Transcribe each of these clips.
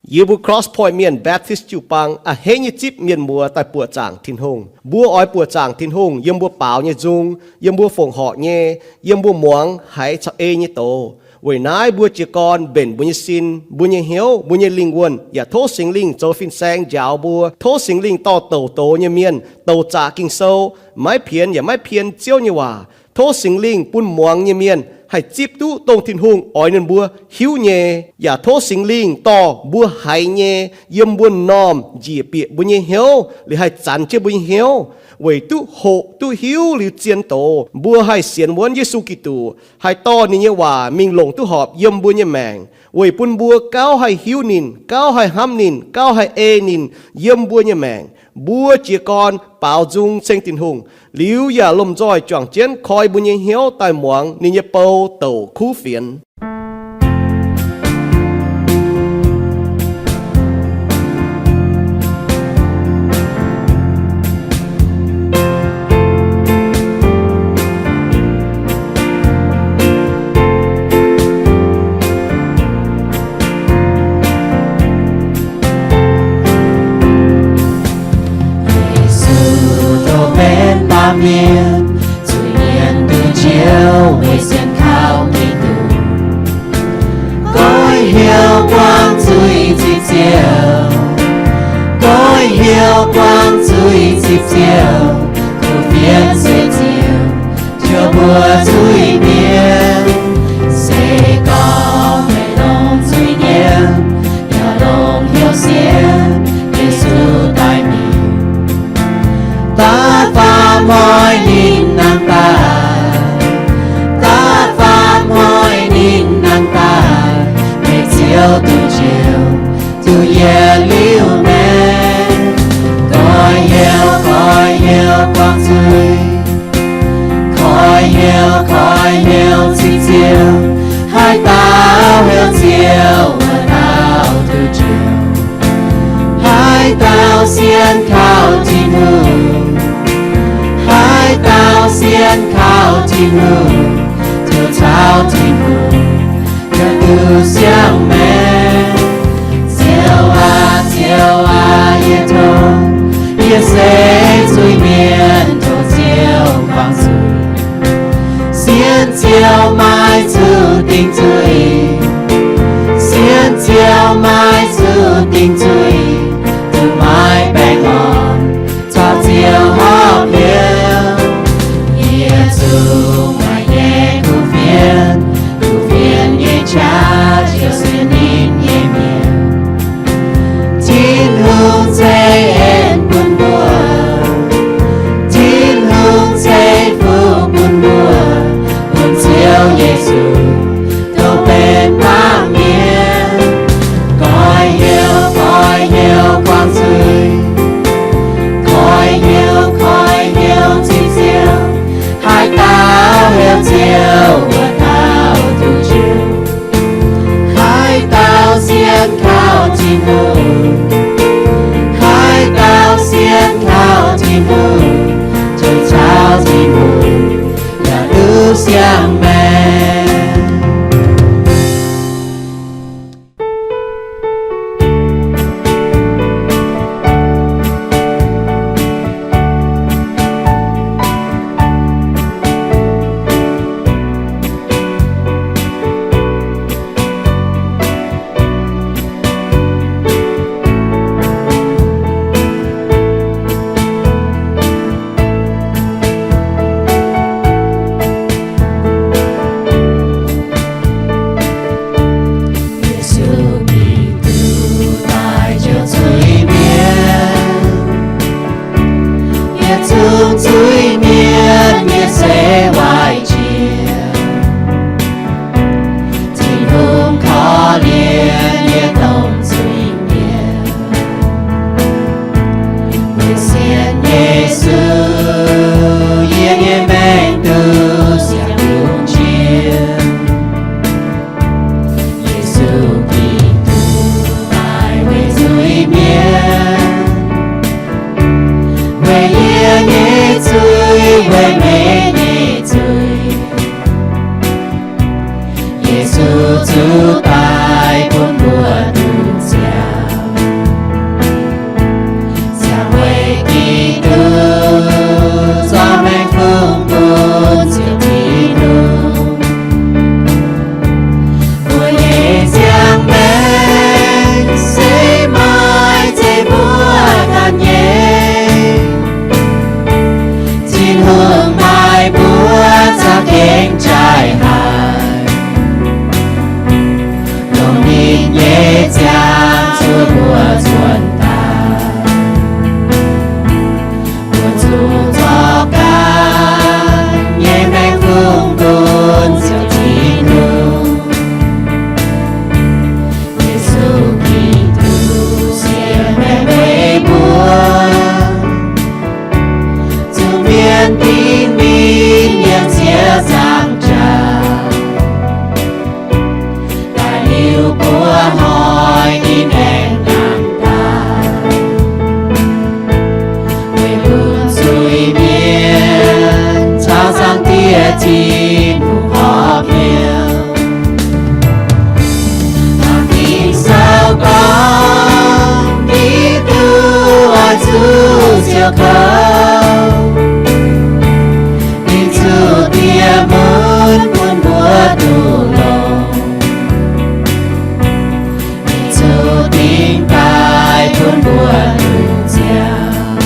Yie mbuo Cross Point Mienh Baptist jiu-baang a'hneiv nyei zipv mienh muoz daaih buoqc zaangc Tin-Hungh. Mbuo oix buoqc zaangc Tin-Hungh yiem mbuo baaux nyei nzung, yiem mbuo fongc horc nyei, yiem mbuo muangx haiz caux ei nyei doz. Weic naaiv mbuo jiez gorn mbenc mbuo nyei sin, mbuo nyei hnyouv, mbuo nyei lingh wuonh, yaac tov Singx Lingh zoux fin-saeng njaaux mbuo. Tov Singx Lingh dorh douc doz nyei mienh, douc zaqc Ging-Sou, maiv pienx yaac maiv pien Ziouv nyei waac. Tov Singx Lingh bun muangx nyei mienh haih zipv duqv dongh Tin-Hungh oix ninh mbuo hiuv nyei. Yaac tov Singx Lingh dorh mbuo haiz nyei yiem mbuo m'normh njiec bieqc mbuo nyei hnyouv, liuz haih zanx jienv mbuo nyei hnyouv, weic duqv hoqc duqv hiuv liuz zien doz, mbuo haih sienx wuonv Yesu Giduc, haih dorh ninh nyei waac mingh longc duqv horpc yiem mbuo nyei maengc, weic bun mbuo gauh haih hiuv ninh, gauh haih hnamv ninh, gauh haih ei ninh yiem mbuo nyei maengc. Mbuo jiez gorn baaux nzung ceng Tin-Hungh, liuz yaac lomh nzoih juangc jienv koi mbuo nyei hnyouv daaih muangx ninh nyei bou douc kuv fienx. Yesu dongh benx baamh mienh, zuiz-mienh duqv njoux weic sienx kaux Giduc. Goiv hnyouv buangv zuiz zipv Ziouv, goiv hnyouv buangv zuiz zipv Ziouv, kuv fienx se Ziouv njoux mbuo zuiz-mienh. Se gorngv meih longc zuiz-mienh, yaac longc hnyouv sienx Yesu daaih mingh, daav faam hnoi ninh nangh daaih, daav faam hnoi ninh nangh daaih, meih Ziouv duqv njoux duqv yietc liuz maengc. Goiv hnyouv, goiv hnyouv buangv zuiz, goiv hnyouv, goiv hnyouv zipv Ziouv, haaix dauh heuc Ziouv wuov dauh duqv njoux. Haaix dauh sienx kaux Tin-Hungh, haaix dauh sienx kaux Tin-Hungh, ziouc caux Tin-Hungh yaac duqv siang-maengc. Ziouv aac, Ziouv aac, yie tov, yie se zuiz-mienh tov Ziouv buangh zuiz. Sienx Ziouv maiv zuqc dingc zuiz, sienx Ziouv maiv zuqc dingc zuiz, duqv maiv baengh orn caux Ziouv horpc hnyouv. Yie zuqc maaih nyei kuv fienx, kuv fienx nyei qaqv ziouc se ninh nyei mienh. Tin-Hungh ceix en bun mbuo, Tin-Hungh ceix fuqv bun mbuo, bun Ziouv Yesu dongh benx baamh mienh. Goiv hnyouv, goiv kouv, ninh zuqc diex mun bun mbuo duqv longx. Ninh zuqc dingc daaih bun mbuo duqv nziaauc.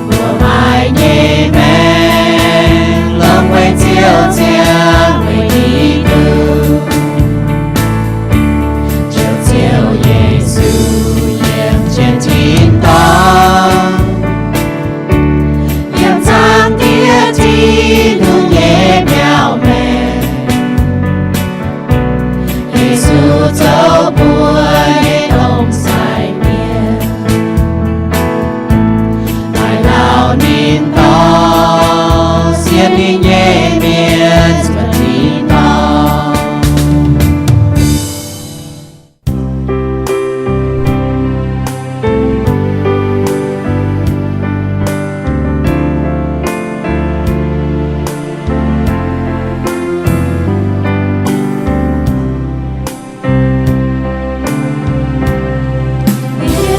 Mbuo maaih nyei maengc longc weic Ziouv ziangh, weic Giduc, Ziouv Yesu, yiem jienv tin-dorngh, yiem Zaangc Diex Tin-Hungh nyei biauv maengx. Yesu zoux mbuo nyei domh sai-mienh, daaih lauh ninh dorh sienx ninh nyei mienh zuotc tin-dorngh.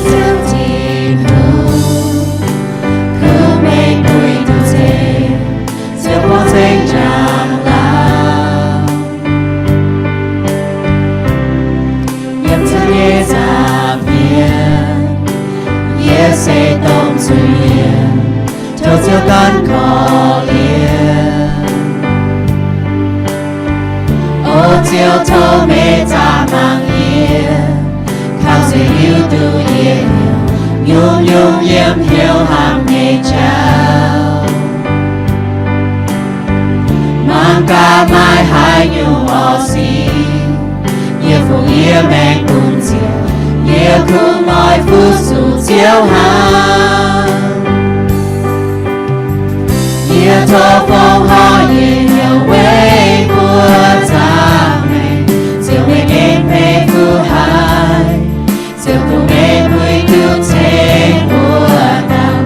Ziouv Tin-Hungh, kuv mengh buix duqv ceix, Ziouv buangh ceng njang-laangc yiem zuangx nyei nza'hmien. Yie se domh zuiz-mienh, tov Ziouv gan korv-lienh. O Ziouv, tov meih zaah mangc yie, kaux se hiuv duqv yie hnyouv, nyungc-nyungc yiem hnyouv hnamv nyei jauv. Mangc gaax maaih haaix nyungc orqv sic, yie fungx yie maengc bun Ziouv, yie kungx oix fu-sux Ziouv hnangv. Yie tov fongc horc yie hnyouv weic mbuo zaangc maengc. Ziouv, meih gengh beiv fuqv haic. Ziouv, kungx meih puix duqv ceng mbuo dauh.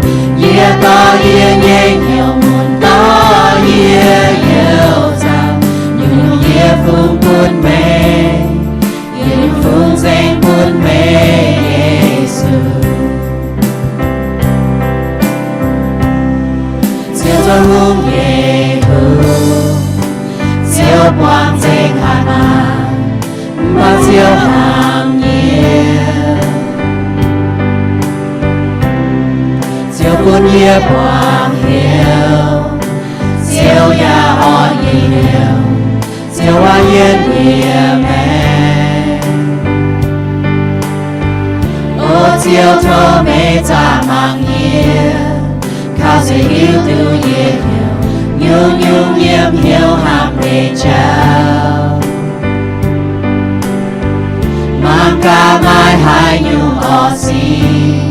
Yie dorh yie nyei hnyouv mun dorh yie youh nzauh, nyungc-nyungc yie fungx bun meih, yie fungx nzengc bun meih, Yesu. Ziouv zoux hungh nyei hungh, Ziouv buangh ceng hatc maaz, mv baac Ziouv hnamv yie. Ziouv bun yie buangh hnyouv, Ziouv yaac orn yie hnyouv, Ziouv waac yie nyei maengc. O Ziouv, tov meih zaah mangc yie, kaux se hiuv duqv yie hnyouv, nyungc-nyungc yiem hnyouv hnamv nyei jauv. Mangc gaax maaih haaix nyungc orqv sic,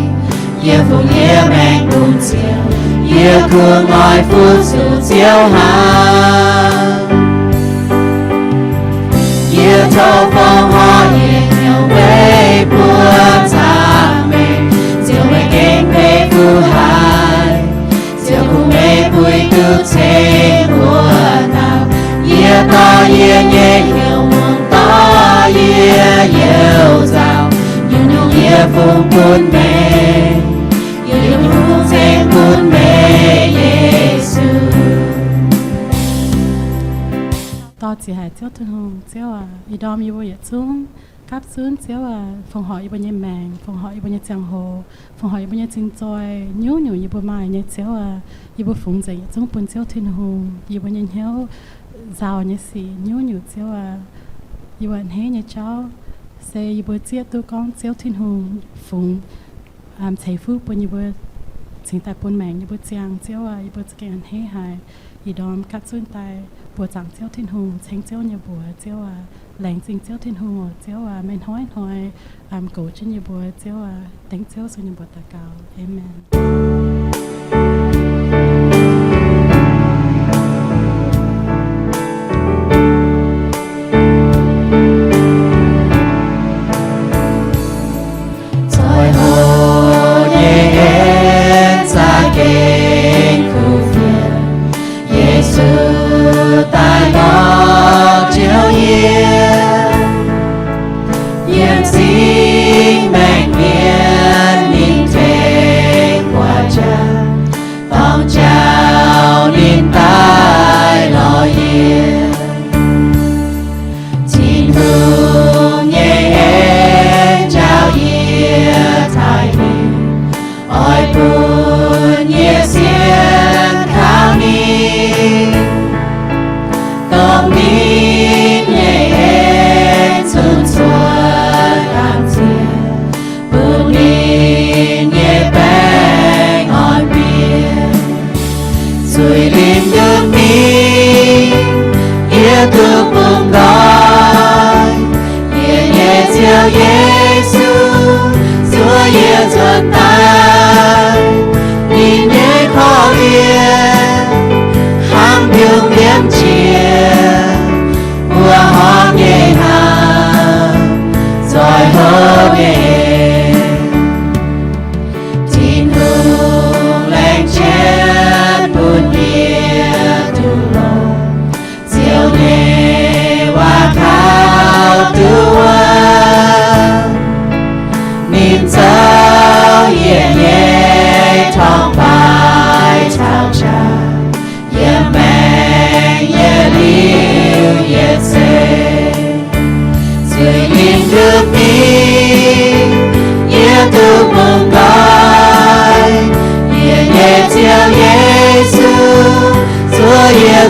yie fungx yie maengc bun Ziouv, yie kungx oix fu-sux Ziouv hnangv. Yie tov fongc horc yie hnyouv weic mbuo zaangc maengc. Ziouv, meih gengh beiv fuqv haic. Ziouv, kungx meih puix duqv ceng mbuo dauh. Yie dorh yie nyei hnyouv mun dorh yie youh nzauh. Nyungc-nyungc yie fungx bun meih. Yie fungx ceng bun meih, Yesu. Dorh ziec haic Ziouv Tin-Hungh. Ziouv aac, ih ndorm yie mbuo yietc zungv gapv zunv Ziouv aac, fongc horc yie mbuo nyei maengc, fongc horc yie mbuo nyei ziangh hoc, fongc horc yie mbuo nyei zingh zoih, nyungc-nyungc yie mbuo maaih nyei Ziouv aac, yie mbuo fungx nzengc yietc zungv bun Ziouv Tin-Hungh. Yie mbuo nyei hnyouv nzauh nyei sic nyungc-nyungc Ziouv aac, yie mbuo a'hneiv nyei jauv se yie mbuo zieqv duqv gorngv Ziouv Tin-Hungh fungx ceix fuqv bun yie mbuo cingx daaih bun maengc yie mbuo ziangh. Ziouv aac, yie mbuo za'gengh a'hneiv haic. Ih ndorm gapv zunv daaih buoz zaangc Ziouv Tin-Hungh, ceng Ziouv nyei mbuox. Ziouv aac, laengz zingh Ziouv Tin-Hungh oc. Ziouv aac, meih hnoi-hnoi goux jienv yie mbuo. Ziouv aac, dengv Ziouv Yesu nyei mbuox daux gaux. Aamen. Zoih hoc nyei en za'gengh kuv fienx, Yesu daaih lorz Ziouv yie. Yiem singx maengc mienh ninh tengx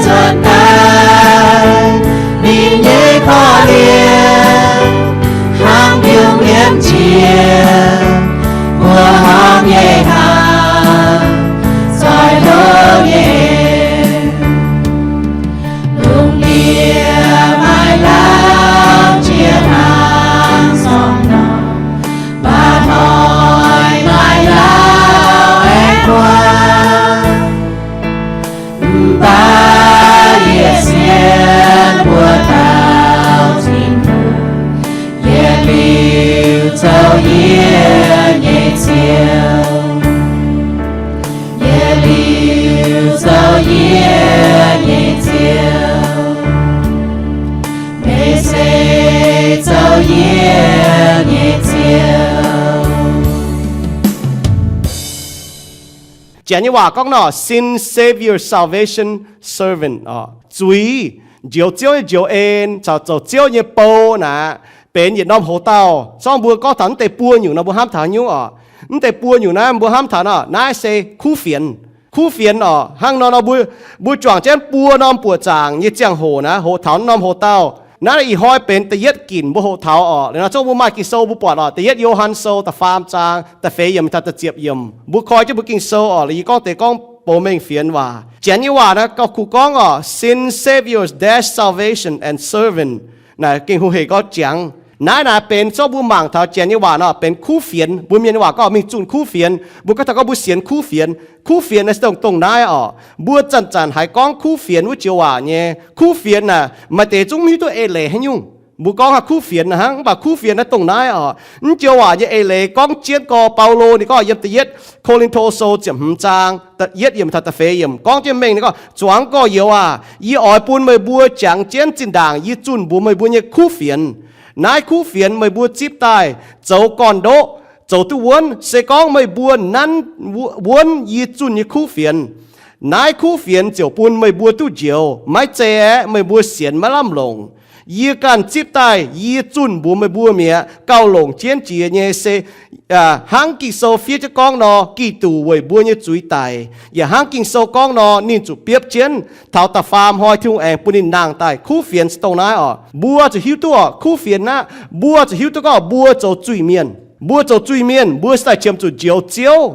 Zuotc daaih ninh nyei korv-lienh hnangv biouv mienv jiex, mbuo hnangv nyei hnaangx zoih hlo nyei. Lungh ndiev maaih lauh jiex hnaangx sorng norm, baac hnoi maaih lauh aengx guaav. Mv baac yie sienx mbuo dauh Tin-Hungh, yietc liuz zoux yie nyei Ziouv, yietc liuz zoux yie nyei Ziouv, meih se zoux yie nyei Ziouv. Janx nyei waac gorngv nor, sin save your salvation, servant oc. Zuiz njoux Ziouv nyei njoux en caux zoux Ziouv nyei bou naaic, benx yietc norm hoc-dauh. Zorngv mbuo gorngv taux mv deix buo nyungc nor, mbuo hnamv taux haaix nyungc oc? Mv deix buo nyungc naaiv mbuo hnamv taux nor, naaiv se kuv fienx. Kuv fienx oc. Hnangv nor nor mbuo, mbuo juangc jienv buo norm buoqc zaangc nyei ziangh hoc naaiv, hoqc taux norm hoc-dauh. Naaiv ih hnoi benx da'yietv ginc mbuo hoqc taux oc. Liuz nor zorngv mbuo maaih Ging-Sou mbuo buatc oc, da'yietv Yo^han Sou da'faam zaang da'feix yiemc taux da'ziepc yiemc. Mbuo koi jienv mbuo Ging-Sou oc, liuz yie gorngv deix gorngv bou mengh fienx waac. Janx nyei waac naaiv gauh kuh gorngv oc, sin save your dash salvation and servant. Naaic gengh hungh hec gorngv jangx. Naaiv naaic benx zorngv mbuo mangc taux Janx nyei waac nor benx kuv fienx. Mbuo Mienh nyei waac gorngv mingh zunh kuv fienx. Mbuo gorngv taux gorngv mbuo sienx kuv fienx. Kuv fienx naaiv se dongh, dongh naaiv oc. Mbuo zanc-zanc haiz gorngv kuv fienx wuov joux waac nyei. Kuv fienx naaic maaih deix zungv mv hiuv duqv eix leiz haaix nyungc. Mbuo gorngv hnangv kuv fienx naaiv hnangv, mv baac kuv fienx naaiv dongh naaiv oc. Mv joux waac nyei eix leiz gorngv jienv gorx Baulo ninh gorngv yiem da'yietv Ko^lin^to Sou ziepc hmz zaang da'yietv yiemc taux da'feix yiemc gorngv jienv mengh ninh gorngv, zuangx gorx-youz aac, yie oix bun meih mbuo jangx jienv zinh ndaangc yie zunh mbuox meih mbuo nyei kuv fienx. Naaiv kuv fienx meih mbuo zipv daaih zoux gorn-ndoqv, zoux duqv wuonv. Se gorngv meih mbuo nanv wuonv yie zunh nyei kuv fienx, naaiv kuv fienx ziouc bun meih mbuo duqv njoux. Maiv zei aeqv, meih mbuo sienx maiv lamh longc. Yie ganh zipv daaih yie zunh mbuox meih mbuo mi'aqv. Gauh longc jienv jiex nyei se hnangv Ging-Sou fiev jienv gorngv nor, Giduc weic mbuo nyei zuiz daic, yaac hnangv Ging-Sou gorngv nor, ninh zuqc biopv jienv taux da'faam hnoi Tin-Hungh aengx bun ninh nangh daaih. Kuv fienx se dongh naaiv oc. Mbuo zuqc hiuv duqv oc, kuv fienx aqv, mbuo zuqc hiuv duqv gorngv mbuo zoux zuiz-mienh. Mbuo zoux zuiz-mienh, mbuo se daaih qiemx zuqc njoux Ziouv.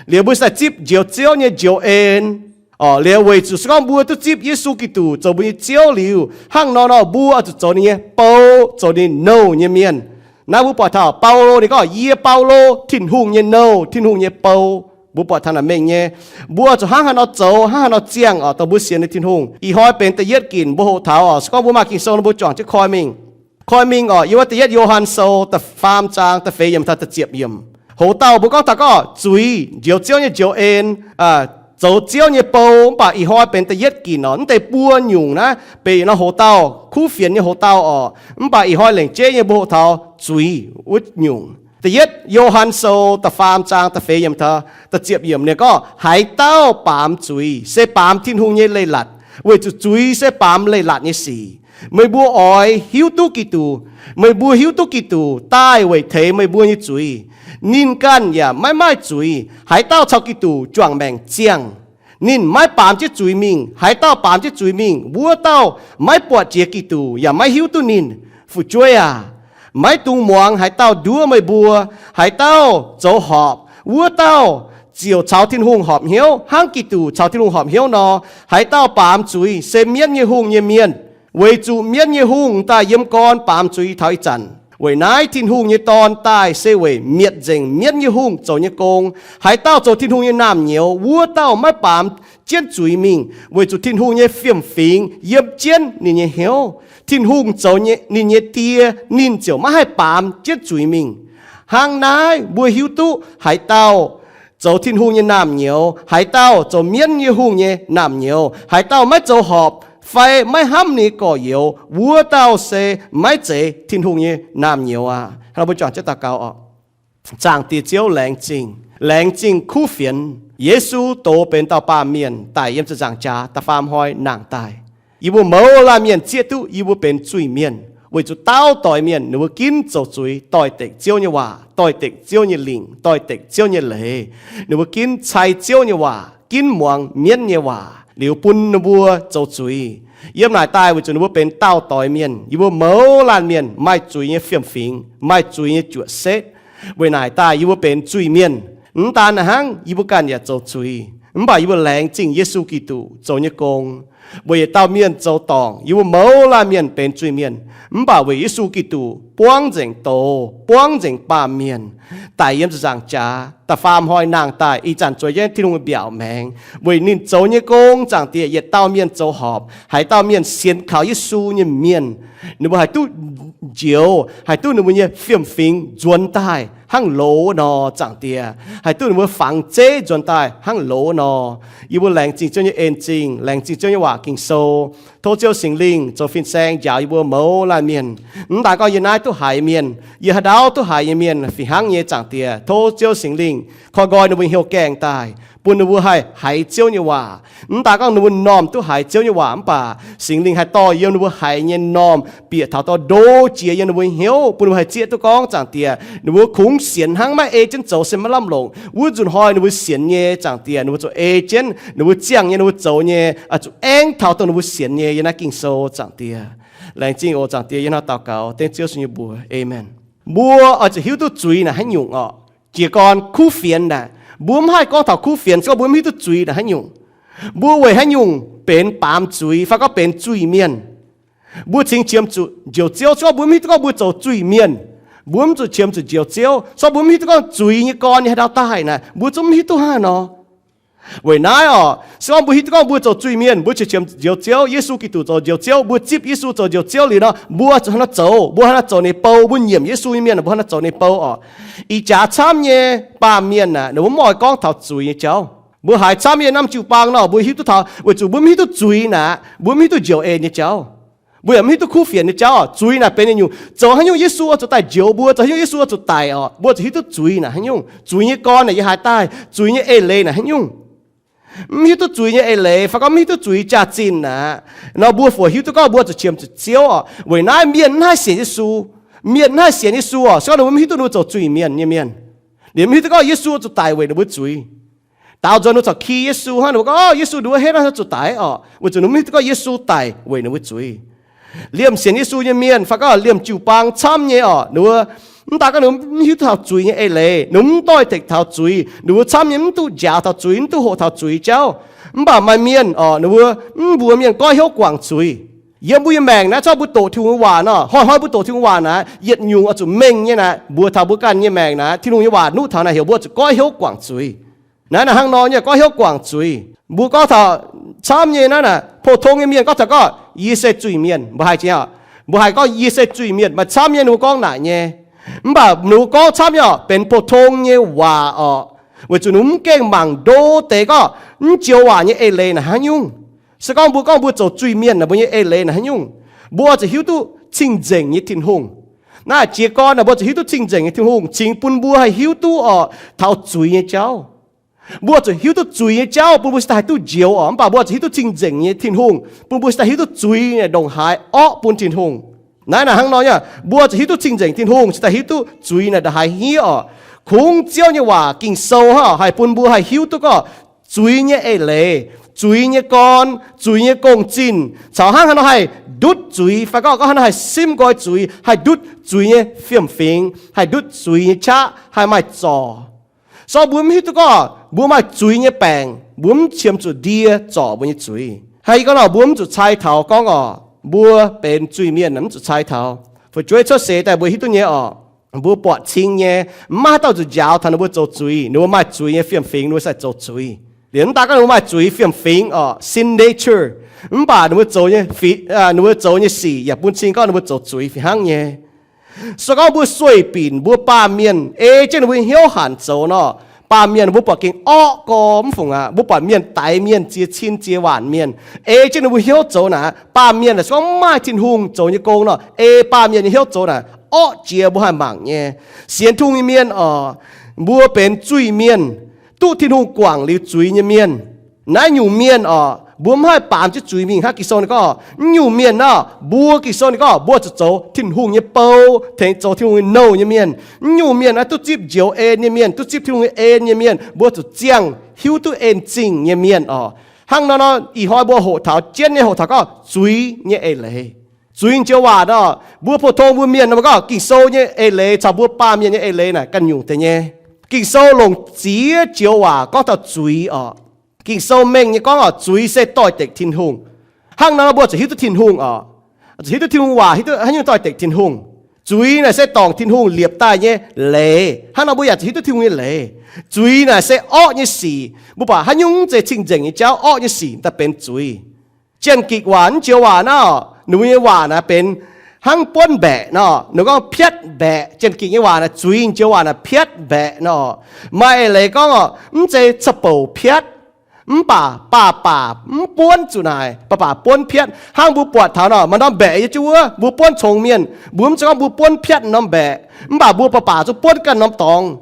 Liuz mbuo se daaih zipv njoux Ziouv nyei njoux en. Oc, liuz weic zuqc se gorngv mbuo duqv zipv Yesu Giduc zoux mbuo nyei Ziouv liuz, hnangv nor nor mbuo oix zuqc zoux ninh nyei bou, zoux ninh nouh nyei mienh. Naaiv mbuo buatc taux Baulo ninh gorngv, yie Baulo, Tin-Hungh nyei nouh, Tin-Hungh nyei bou. Mbuo buatc taux naaic mengh nyei. Mbuo zuqc hnangv haaix nor zoux, hnangv haaix nor ziangh oc, dongh mbuo sienx ninh Tin-Hungh. Ih hnoi benx da'yietv ginc mbuo hoqc taux oc. Se gorngv mbuo maaih Ging-Sou nor mbuo juangc jienv koi mingh. Koi mingh oc, yiem wuov da'yietv Yo^han Sou da'faam zaang da'feix yiemc taux da'ziepc yiemc. Hoc dauh mbuo gorngv taux gorngv zuiz njoux Ziouv nyei njoux en, zoux Ziouv nyei bou, mv baac ih hnoi benx da'yietv ginc oc. Mv deix buo nyungc naaiv benx nor hoc dauh, kuv fienx nyei hoc dauh oc. Mv baac ih hnoi lengc jeiv nyei mbuo hoqc taux zuiz wuov nyungc. Da'yietv Yo^han Sou da'faam zaang da'feix yiemc taux da'ziepc yiemc ninh gorngv, haaix dauh baamz zuiz se baamz Tin-Hungh nyei leiz-latc, weic zuqc zuiz se baamz leiz-latc nyei sic. Meih mbuo oix hiuv duqv Giduc. Meih mbuo hiuv duqv Giduc daaih weic teix meih mbuo nyei zuiz. Ninh ganh yaac maiv maaih zuiz. Haaix dauh caux Giduc juangc maengc ziangh, ninh maiv baamz jienv zuiz mingh. Haaix dauh baamz jienv zuiz mingh, wuov dauh maiv buatc jiex Giduc yaac maiv hiuv duqv ninh. Fu'jueiv aac, maiv dungx muangx haaix dauh nduov meih mbuo. Haaix dauh zoux horpc, wuov dauh ziouc caux Tin-Hungh horpc hnyouv hnangv Giduc caux Tin-Hungh horpc hnyouv nor. Haaix dauh baamz zuiz se mienv nyei hungh nyei mienh, weic zuqc mienv nyei hungh daaih yiem gorn baamz zuiz taux ih zanc. Weic naaiv Tin-Hungh nyei Dorn daaih se weic mietc nzengc mienv nyei hungh zoux nyei gong. Haaix dauh zoux Tin-Hungh nyei naamh nyouz, wuov dauh maiv baamz jienv zuiz mingh, weic zuqc Tin-Hungh nyei fiem-fingx yiem jienv ninh nyei hnyouv. Tin-Hungh zoux ninh nyei Die, ninh ziouc maiv haih baamz jienv zuiz mingh. Hnangv naaiv mbuo hiuv duqv haaix dauh zoux Tin-Hungh nyei naamh nyouz, haaix dauh zoux mienv nyei hungh nyei naamh nyouz, haaix dauh maiv zoux horpc fai maiv hnamv ninh nyei gorx-youz, wuov dauh se maiv zeiz Tin-Hungh nyei naamh nyouz aqv. Hnangv nor mbuo juangc jienv daux gaux oc. Zaangc Diex Ziouv, laengz zingh, laengz zingh kuv fienx. Yesu doz benx dauh baamh mienh daic yiem ziepc nzaangc jaax da'faam hnoi nangc daaih. Yie mbuo mouz laanh mienh zieqv duqv yie mbuo benx zuiz-mienh, weic zuqc dauh doix mienh ninh mbuo ginv zoux zuiz, doix-dekc Ziouv nyei waac, doix-dekc Ziouv nyei lingc, doix-dekc Ziouv nyei leiz. Ninh mbuo ginv cai Ziouv nyei waac, ginv muangx mienv nyei waac. liuz bun ninh mbuo zoux zuiz. Yiem naaic daaih weic zuqc ninh mbuo benx daauh doix mienh, yie mbuo mouz laanh mienh maaih zuiz nyei fiem-fingx, maaih zuiz nyei juoqc setv. Weic naaic daaih yie mbuo benx zuiz-mienh. Mv daan naaiv hnangv, yie mbuo ganh yaac zoux zuiz, mv baac yie mbuo laengz zingh Yesu Giduc zoux nyei gong, weic yietc dauh mienh zoux dorngc yie mbuo mouz laanh mienh benx zuiz-mienh, mv baac weic Yesu Giduc buangv nzengc doz, buangv nzengc baamh mienh, daic yiem ziepc nzaangc jaax, da'faam hnoi nangh daaih, ih zanc zueiz jienv Tin-Hungh nyei mbiaauc maengx, weic ninh zoux nyei gong, Zaangc Diex, yietc dauh mienh zoux horpc, haaix dauh mienh sienx kaux Yesu nyei mienh, ninh mbuo haih duqv njoux, haih duqv ninh mbuo nyei fiem-fingx nzuonx daaih hnangv loz wuov nor, Zaangc Diex, haih duqv ninh mbuo fangx zeiv nzuonx daaih hnangv loz wuov nor. Yie mbuo laengz zingh Ziouv nyei en-zingh, laengz zingh Ziouv nyei waac Ging-Sou. Tov Ziouv Singx Lingh zoux fin-saeng njaaux yie mbuo mouz laanh mienh. Mv daan gorngv yie naaiv duqv haiz mienh, yie haaix ndau duqv haiz nyei mienh fih hnangv nyei, Zaangc Diex, tov Ziouv Singx Lingh koi nqoi ninh mbuo hnyouv gaengh daaih, bun ninh mbuo haih haiz Ziouv nyei waac. Mv daan gorngv ninh mbuo m'normh duqv haiz Ziouv nyei waac, mv baac Singx Lingh haih dorh yiem ninh mbuo haiz nyei m'normh bieqc taux dorh ndo jiex yiem ninh mbuo hnyouv, bun ninh mbuo haih zieqv duqv gorngv, Zaangc Diex, ninh mbuo kungx sienx hnangv, maiv ei jienv zoux se maiv lamh longc. Wuov nzunc hnoi ninh mbuo sienx nyei, Zaangc Diex, ninh mbuo zuqc ei jienv ninh mbuo ziangh nyei, ninh mbuo zoux nyei, zuqc aengx taux dongh ninh mbuo sienx nyei. Yiem naaiv Ging-Sou, Zaangc Diex, laengz zingh oc, Zaangc Diex. Yie hnangv daux gaux dengv Ziouv Yesu nyei mbuox, aamen. Mbuo oix zuqc hiuv duqv zuiz naaic haaix nyungc orqc? Jiez gorn kuv fienx naaic, mbuo mv haih gorngv taux kuv fienx, se gorngv mbuo mv hiuv duqv zuiz naaic haaix nyungc. Mbuo weic haaix nyungc benx baamz zuiz fai gorngv benx zuiz-mienh? Mbuo cingx qiemx zuqc njoux Ziouv, se gorngv mbuo mv hiuv duqv gorngv mbuo zoux zuiz-mienh, mbuo mv zuqc qiemx zuqc njoux Ziouv. Se gorngv mbuo mv hiuv duqv gorngv zuiz nyei gorn nyei haaix ndau daaih naaic, mbuo zungv mv hiuv duqv hnangv haaix nor. Weic naaiv orqc, se gorngv mbuo hiuv duqv gorngv mbuo zoux zuiz-mienh, mbuo qiemx zuqc njoux Ziouv, Yesu Giduc zoux njoux Ziouv, mbuo zipv Yesu zoux njoux Ziouv liuz nor, mbuo zuqc hnangv haaix nor zoux? Mbuo hnangv haaix nor zoux ninh bou? Mbuo nyiemc Yesu nyei mienh, mbuo hnangv haaix nor zoux ninh bou orqc? Ih jaax camv nyei baamh mienh naaic, ninh mbuo mv oix gorngv taux zuiz nyei jauv. Mbuo haiz camv nyei norm jiu-baang nor, mbuo hiuv duqv taux, weic zuqc mbuo mv hiuv duqv zuiz naaic, mbuo mv hiuv duqv njoux en nyei jauv. Mbuo yaac mv hiuv duqv kuv fienx nyei jauv. Zuiz naaic benx yietc nyungc, zoux haaix nyungc Yesu oix zuqc daaih njoux mbuo, zoux haaix nyungc Yesu oix zuqc daic orqc, mbuo zuqc hiuv duqv zuiz naaic haaix nyungc, zuiz nyei gorn naaic yiem haaix daaih, zuiz nyei eix leiz naaic haaix nyungc. Mv hiuv duqv zuiz nyei eix leiz fai gorngv mv hiuv duqv zuiz jaax-zinh naaic nor, mbuo fungc hiuv duqv gorngv mbuo zuqc qiemx zuqc Ziouv orqc. Weic naaiv mienh mv haih sienx Yesu. Mienh mv haih sienx Yesu orqc, se gorngv ninh mbuo mv hiuv duqv ninh mbuo zoux zuiz-mienh nyei mienh. Ninh mbuo mv hiuv duqv gorngv Yesu zuqc daic weic ninh mbuo zuiz. Daaux nzuonx ninh mbuo corc ki Yesu hnangv, ninh mbuo gorngv, Orv, Yesu, ninh mbuo henv hnangv zuqc daic orqc, weic zuqc ninh mbuo mv hiuv duqv gorngv Yesu daic weic ninh mbuo zuiz. Liemh sienx Yesu nyei mienh fai gorngv liemh jiu-baang camv nyei orqc, ninh mbuo mv daan gorngv ninh mbuo mv hiuv duqv taux zuiz nyei eix leiz, ninh mbuo mv doix-dekc taux zuiz, ninh mbuo camv nyei mv duqv njaaux taux zuiz, mv duqv hoqc taux zuiz jauv. Mv baac maaih mienh orqc, ninh mbuo mv mbuox mienh goiv hnyouv guangc zuiz. Yiem mbuo nyei maengc naaiv, se gorngv mbuo doqc Tin-Hungh nyei waac nor, hnoi-hnoi mbuo doqc Tin-Hungh nyei waac naaic, yietc nyungc oix zuqc mengh nyei naaic, mbuox taux mbuo ganh nyei maengc naaic, Tin-Hungh nyei waac nuqv taux naaic heuc mbuo zuqc goiv hnyouv guangc zuiz. Naaiv, naaiv hnangv nor nyei goiv hnyouv guangc zuiz. Mbuo gorngv taux camv nyei naaiv naaic, pou-tong nyei mienh gorngv taux gorngv, Yie se zuiz-mienh, mbuo haih jiex orqc. Mbuo haih gorngv, Yie se zuiz-mienh, maaih camv nyei ninh mbuo gorngv naaic nyei. Mv baac ninh mbuo gorngv camv nyei orqc, benx pou-tong nyei waac orqc, weic zuqc ninh mbuo mv gengh mangc ndo deix gorngv mv joux waac nyei eix leiz naaic haaix nyungc. Se gorngv mbuo gorngv mbuo zoux zuiz-mienh naaic, mbuo nyei eix leiz naaic haaix nyungc, mbuo oix zuqc hiuv duqv cing-nzengc nyei Tin-Hungh. Naaiv jiez gorn naaic, mbuo zuqc hiuv duqv cing-nzengc nyei Tin-Hungh cingx bun mbuo haih hiuv duqv orqc, taux zuiz nyei jauv. Mbuo zuqc hiuv duqv zuiz nyei jauv bun mbuo cingx daaih haih duqv njoux orqc. Mv baac mbuo zuqc hiuv duqv cing-nzengc nyei Tin-Hungh bun mbuo cingx daaih hiuv duqv zuiz naaic ndongc haaix orqv bun Tin-Hungh. Naaiv naaic hnangv nor nyei, mbuo zuqc hiuv duqv cing-nzengc Tin-Hungh cingx daaih hiuv duqv zuiz naaic ndongc haaix hniev orqc. Kungx Ziouv nyei waac Ging-Sou hnangv haih bun mbuo haih hiuv duqv gorngv zuiz nyei eix leiz, zuiz nyei gorn, zuiz nyei gong-zinh, caux hnangv haaix nor haih ndutv zuiz fai gorngv, gorngv hnangv haaix nor haih simv nqoi zuiz, haih ndutv zuiz nyei fiem-fingx, haih ndutv zuiz nyei qaqv, haih maaih zorc. Se gorngv mbuo mv hiuv duqv gorngv mbuo maaih zuiz nyei baengc, mbuo mv qiemx zuqc ndie zorc mbuo nyei zuiz. Haaix gorngv nor mbuo mv zuqc cai taux gorngv orqc, mbuo benx zuiz-mienh mv zuqc cai taux. Fu'jueiv cuotv seix daaih mbuo hiuv duqv nyei orqc, mbuo buatc cing nyei, mv maaih haaix dauh zuqc njaaux taux ninh mbuo zoux zuiz. Ninh mbuo maaih zuiz nyei fiem-fingx, ninh mbuo sai zoux zuiz. Liemh mv daan gorngv ninh mbuo maaih zuiz fiem-fingx orqc, sin nature, mv baac ninh mbuo zoux nyei, ninh mbuo zoux nyei sic yaac bun cing gorngv ninh mbuo zoux zuiz fih hnangv nyei. Se gorngv mbuo sueih binc mbuo baamh mienh, ei jienv ninh mbuo hnyouv hanc zoux nor, baamh mienh mbuo buatc gengh orqv gorx mv fungc aqv. Mbuo buatc mienh daix mienh, ziex cin ziex waanc mienh, ei jienv ninh mbuo hnyouv zoux naaic, baamh mienh naaic se gorngv mv maaih Tin-Hungh zoux nyei gong nor, ei baamh mienh nyei hnyouv zoux naaic, orqv jiex mbuo haih mangc nyei. Sienx Tin-Hungh nyei mienh oc, mbuo benx zuiz-mienh, duqv Tin-Hungh guangc liuz zuiz nyei mienh. Naaiv nyungc mienh oc, mbuo mv haih baamz jienv zuiz mingh hnangv. Ging-Sou ninh gorngv, naaiv nyungc mienh nor, mbuo, Ging-Sou ninh gorngv, mbuo zuqc zoux Tin-Hungh nyei bou, tengx zoux Tin-Hungh nyei nouh nyei mienh. Naaiv nyungc mienh naaiv duqv zipv njoux en nyei mienh, duqv zipv Tin-Hungh nyei en nyei mienh, mbuo zuqc ziangh hiuv duqv en-zingh nyei mienh oc. Hnangv nor nor, ih hnoi mbuo hoqc taux jienv nyei hoqc taux gorngv zuiz nyei eix leiz. Zuiz joux waac nor, mbuo pou-tong mbuo mienh nor mbuo gorngv Ging-Sou nyei eix leiz caux mbuo baamh mienh nyei eix leiz naaic ganh nyungc deix nyei. Ging-Sou longc ziex joux waac gorngv taux zuiz oc. Ging-Sou mengh nyei gorngv oc, zuiz se doix-dekc Tin-Hungh. Hnangv nor mbuo zuqc hiuv duqv Tin-Hungh oc, zuqc hiuv duqv Tin-Hungh waac, hiuv duqv haaix nyungc doix-dekc Tin-Hungh. Zuiz naaic se dorngc Tin-Hungh liepc daaih nyei leiz. Hnangv nor mbuo yaac zuqc hiuv duqv Tin-Hungh nyei leiz. Zuiz naaic se orqv nyei sic. Mbuo buatc haaix nyungc mv zeiz cing-nzengc nyei jauv, orqv nyei sic daaih benx zuiz. Janx-Gikc waac naaiv joux waac naaiv, ninh mbuo nyei waac naaic benx hnangv buonv mbaeqc nor, ninh gorngv piatv mbaeqc. Janx-Gikc nyei waac naaic zuiz joux waac naaic piatv mbaeqc nor. Maaih eix leiz gorngv oc, mv zeiz ca'bouc piatv, mv baac baac baac mv buonv zuqc naaic, baac baac buonv piatv. Hnangv mbuo buatc taux nor, maaih norm mbaeqc yiem jienv wuov, mbuo buonv congx mienh, mbuo mv zeiz gorngv mbuo buonv piatv norm mbaeqc, mv baac mbuo baac baac zuqc buonv ganh norm dorngx.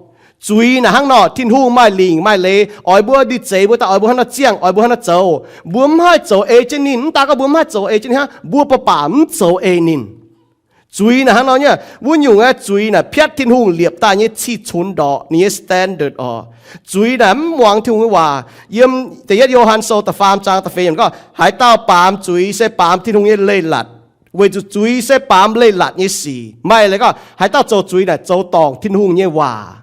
Zuiz naaic hnangv nor, Tin-Hungh maaih lingc maaih leiz oix mbuo ndie-zeix, mbuo daaih oix mbuo hnangv nor ziangh, oix mbuo hnangv nor zoux. Mbuo mv haih zoux ei jienv ninh. Mv daan gorngv mbuo mv haih zoux ei jienv ninh hnangv, mbuo baac baac mv zoux ei ninh. Zuiz naaic hnangv nor nyei, wuov nyungc aeqv, zuiz naaic piatv Tin-Hungh liepc daaih nyei cih-cunx ndorqc, ninh nyei standard oc. Zuiz naaic mv muangx Tin-Hungh nyei waac. Yiem da'yietv Yo^han Sou da'faam zaang da'feix yiemc gorngv, haaix dauh baamz zuiz se baamz Tin-Hungh nyei leiz-latc, weic zuqc zuiz se baamz leiz-latc nyei sic. Maaih leiz gorngv haaix dauh zoux zuiz naaic zoux dorngc Tin-Hungh nyei waac.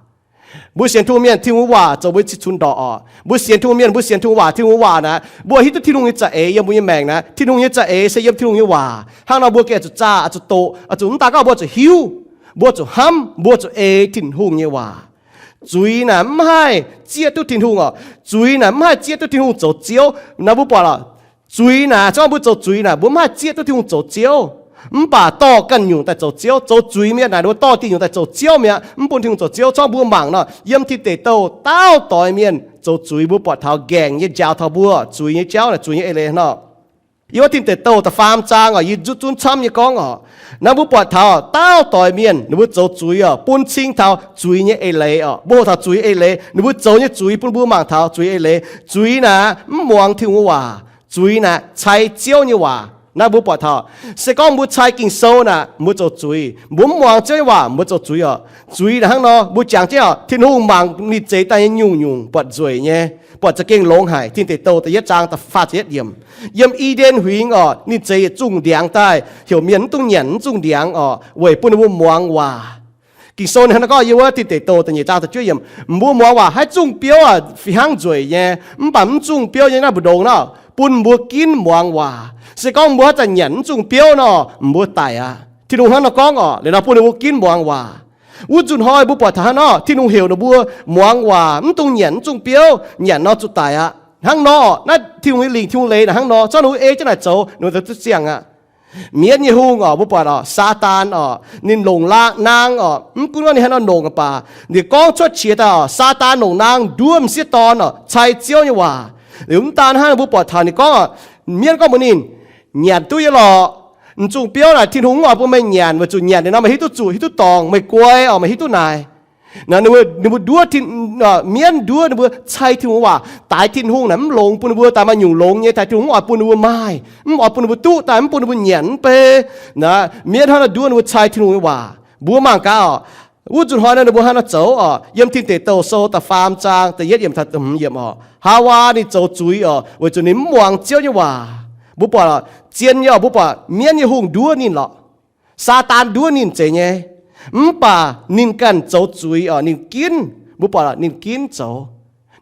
Mbuo sienx Tin-Hungh mienh, Tin-Hungh waac zoux mbuo cih-cunx ndorqc oc. Mbuo sienx Tin-Hungh mienh, mbuo sienx Tin-Hungh waac, Tin-Hungh waac naaic, mbuo hiuv duqv Tin-Hungh nyei za'eix yiem mbuo nyei maengc naaic. Tin-Hungh nyei za'eix se yiem Tin-Hungh nyei waac. Hnangv nor mbuo gengh zuqc zaah, zuqc doqc, zuqc mv daan gorngv mbuo zuqc hiuv, mbuo zuqc hnamv, mbuo zuqc ei Tin-Hungh nyei waac. Zuiz naaic mv haih zieqv duqv Tin-Hungh oc. Zuiz naaic mv haih zieqv duqv Tin-Hungh zoux Ziouv. Naaiv mbuo buatc oc, zuiz naaic, se gorngv mbuo zoux zuiz naaic, mbuo mv haih zieqv duqv Tin-Hungh zoux Ziouv. Mv baac dorh ganh nyungc daaih zoux Ziouv. Zoux zuiz mienh naaic, ninh mbuo dorh diuh nyungc daaih zoux Ziouv mi'aqv, mv bun Tin-Hungh zoux Ziouv. Zorngv mbuo mangc nor, yiem Tin Deic Douh dauh doix mienh zoux zuiz, mbuo buatc taux nqaengc nyei njaaux taux mbuo zuiz nyei jauv naaic, zuiz nyei eix leiz nor. Yiem wuov Tin Deic Douh da'faam zaang oc, yie nzutv zunv camv nyei gorngv oc, naaiv mbuo buatc taux dauh doix mienh ninh mbuo zoux zuiz oc, bun cing taux zuiz nyei eix leiz oc. Mbuo hoqc taux zuiz eix leiz, ninh mbuo zoux nyei zuiz bun mbuo mangc taux zuiz eix leiz. Zuiz naaic mv muangx Tin-Hungh waac. Zuiz naaic cai Ziouv nyei waac. Naaiv mbuo buatc taux, se gorngv mbuo cai Ging-Sou naaic, mbuo zoux zuiz. Mbuo mv muangx Ziouv nyei waac, mbuo zoux zuiz oc. Zuiz naaic hnangv nor, mbuo jangx jienv oc, Tin-Hungh mangc ninh zeix daaih nyei nyungc-nyungc buatc nzueic nyei. Buatc za'gengh longx haic. Tin Deic Douh da'yietv zaang da'faah ziepc yietv yiemc, yiem I^nden Huingx oc, ninh zeix yietc zungh ndiangx daaih, heuc mienh mv dungx nyanc mv zungh ndiangx oc, weic bun ninh mbuo muangx waac. Ging-Sou ninh hnangv naaiv gorngv yiem wuov Tin Deic Douh da'nyeic zaang da'juov yiemc, mbuo muangx waac haaix zungh biouv aac fih hnangv nzueic nyei, mv baac mv zungh biouv nyei naaiv mbu'ndongx nor, bun mbuo ginv muangx waac. Se gorngv mbuo haaix zanc nyanc mv zungh biouv nor, mbuo daic aqv. Tin-Hungh hnangv nor gorngv oc. Liuz nor bun ninh mbuo ginv muangx waac. Wuov nzunc hnoi mbuo buatc taux hnangv nor, Tin-Hungh heuc ninh mbuo muangx waac, mv dungx nyanc mv zungh biouv. Nyanc nor zuqc daic aqv. Hnangv nor, naaiv Tin-Hungh nyei lingc, Tin-Hungh leiz naaic hnangv nor, zorngv ninh mbuo ei jienv naaic zoux, ninh mbuo duqv ziangh aqv. Mienv nyei hungh oc, mbuo buatc oc, Saadaan oc, ninh longc la'naang oc, mv gunv gorngv ninh haaix nor longc baac, ninh gorngv cuotv qiex daaih oc, Saadaan longc naang nduov m'sieqv dorn oc, cai Ziouv nyei waac. Liuz mv daan hnangv, mbuo buatc taux ninh gorngv oc, mienv gorngv mbuox ninh, nyanc duqv nyei lorqc. M'zungh biouv naaic Tin-Hungh mv oix bun meih nyanc, weic zuqc nyanc liuz nor meih hiuv duqv zuqc, hiuv duqv dorngc, meih guai oc, meih hiuv duqv naaic. Ninh mbuo nduov, mienv nduov ninh mbuo cai Tin-Hungh waac, daix Tin-Hungh naaic mv longx bun ninh mbuo daaih maaih nyungc longx nyei, daix Tin-Hungh mv oix bun ninh mbuo maaih, mv oix bun ninh mbuo duqv daaih, mv bun ninh mbuo nyanc mv bei. Naaic mienv hnangv nor nduov ninh mbuo cai Tin-Hungh nyei waac. Mbuo mangc gaax oc, wuov nzunc hnoi naaiv ninh mbuo hnangv nor zoux oc. Yiem Tin Deic Douh Sou da'faam zaang da'yietv yiemc taux da'hmz yiemc oc, Haawaa ninh zoux zuiz oc, weic zuqc ninh mv muangx Ziouv nyei waac. Mbuo buatc zien nyei oc, mbuo buatc mienv nyei hungh nduov ninh lorqc. Saadaan nduov ninh zeiz nyei, mv baac ninh ganh zoux zuiz oc, ninh ginv. Mbuo buatc ninh ginv zoux.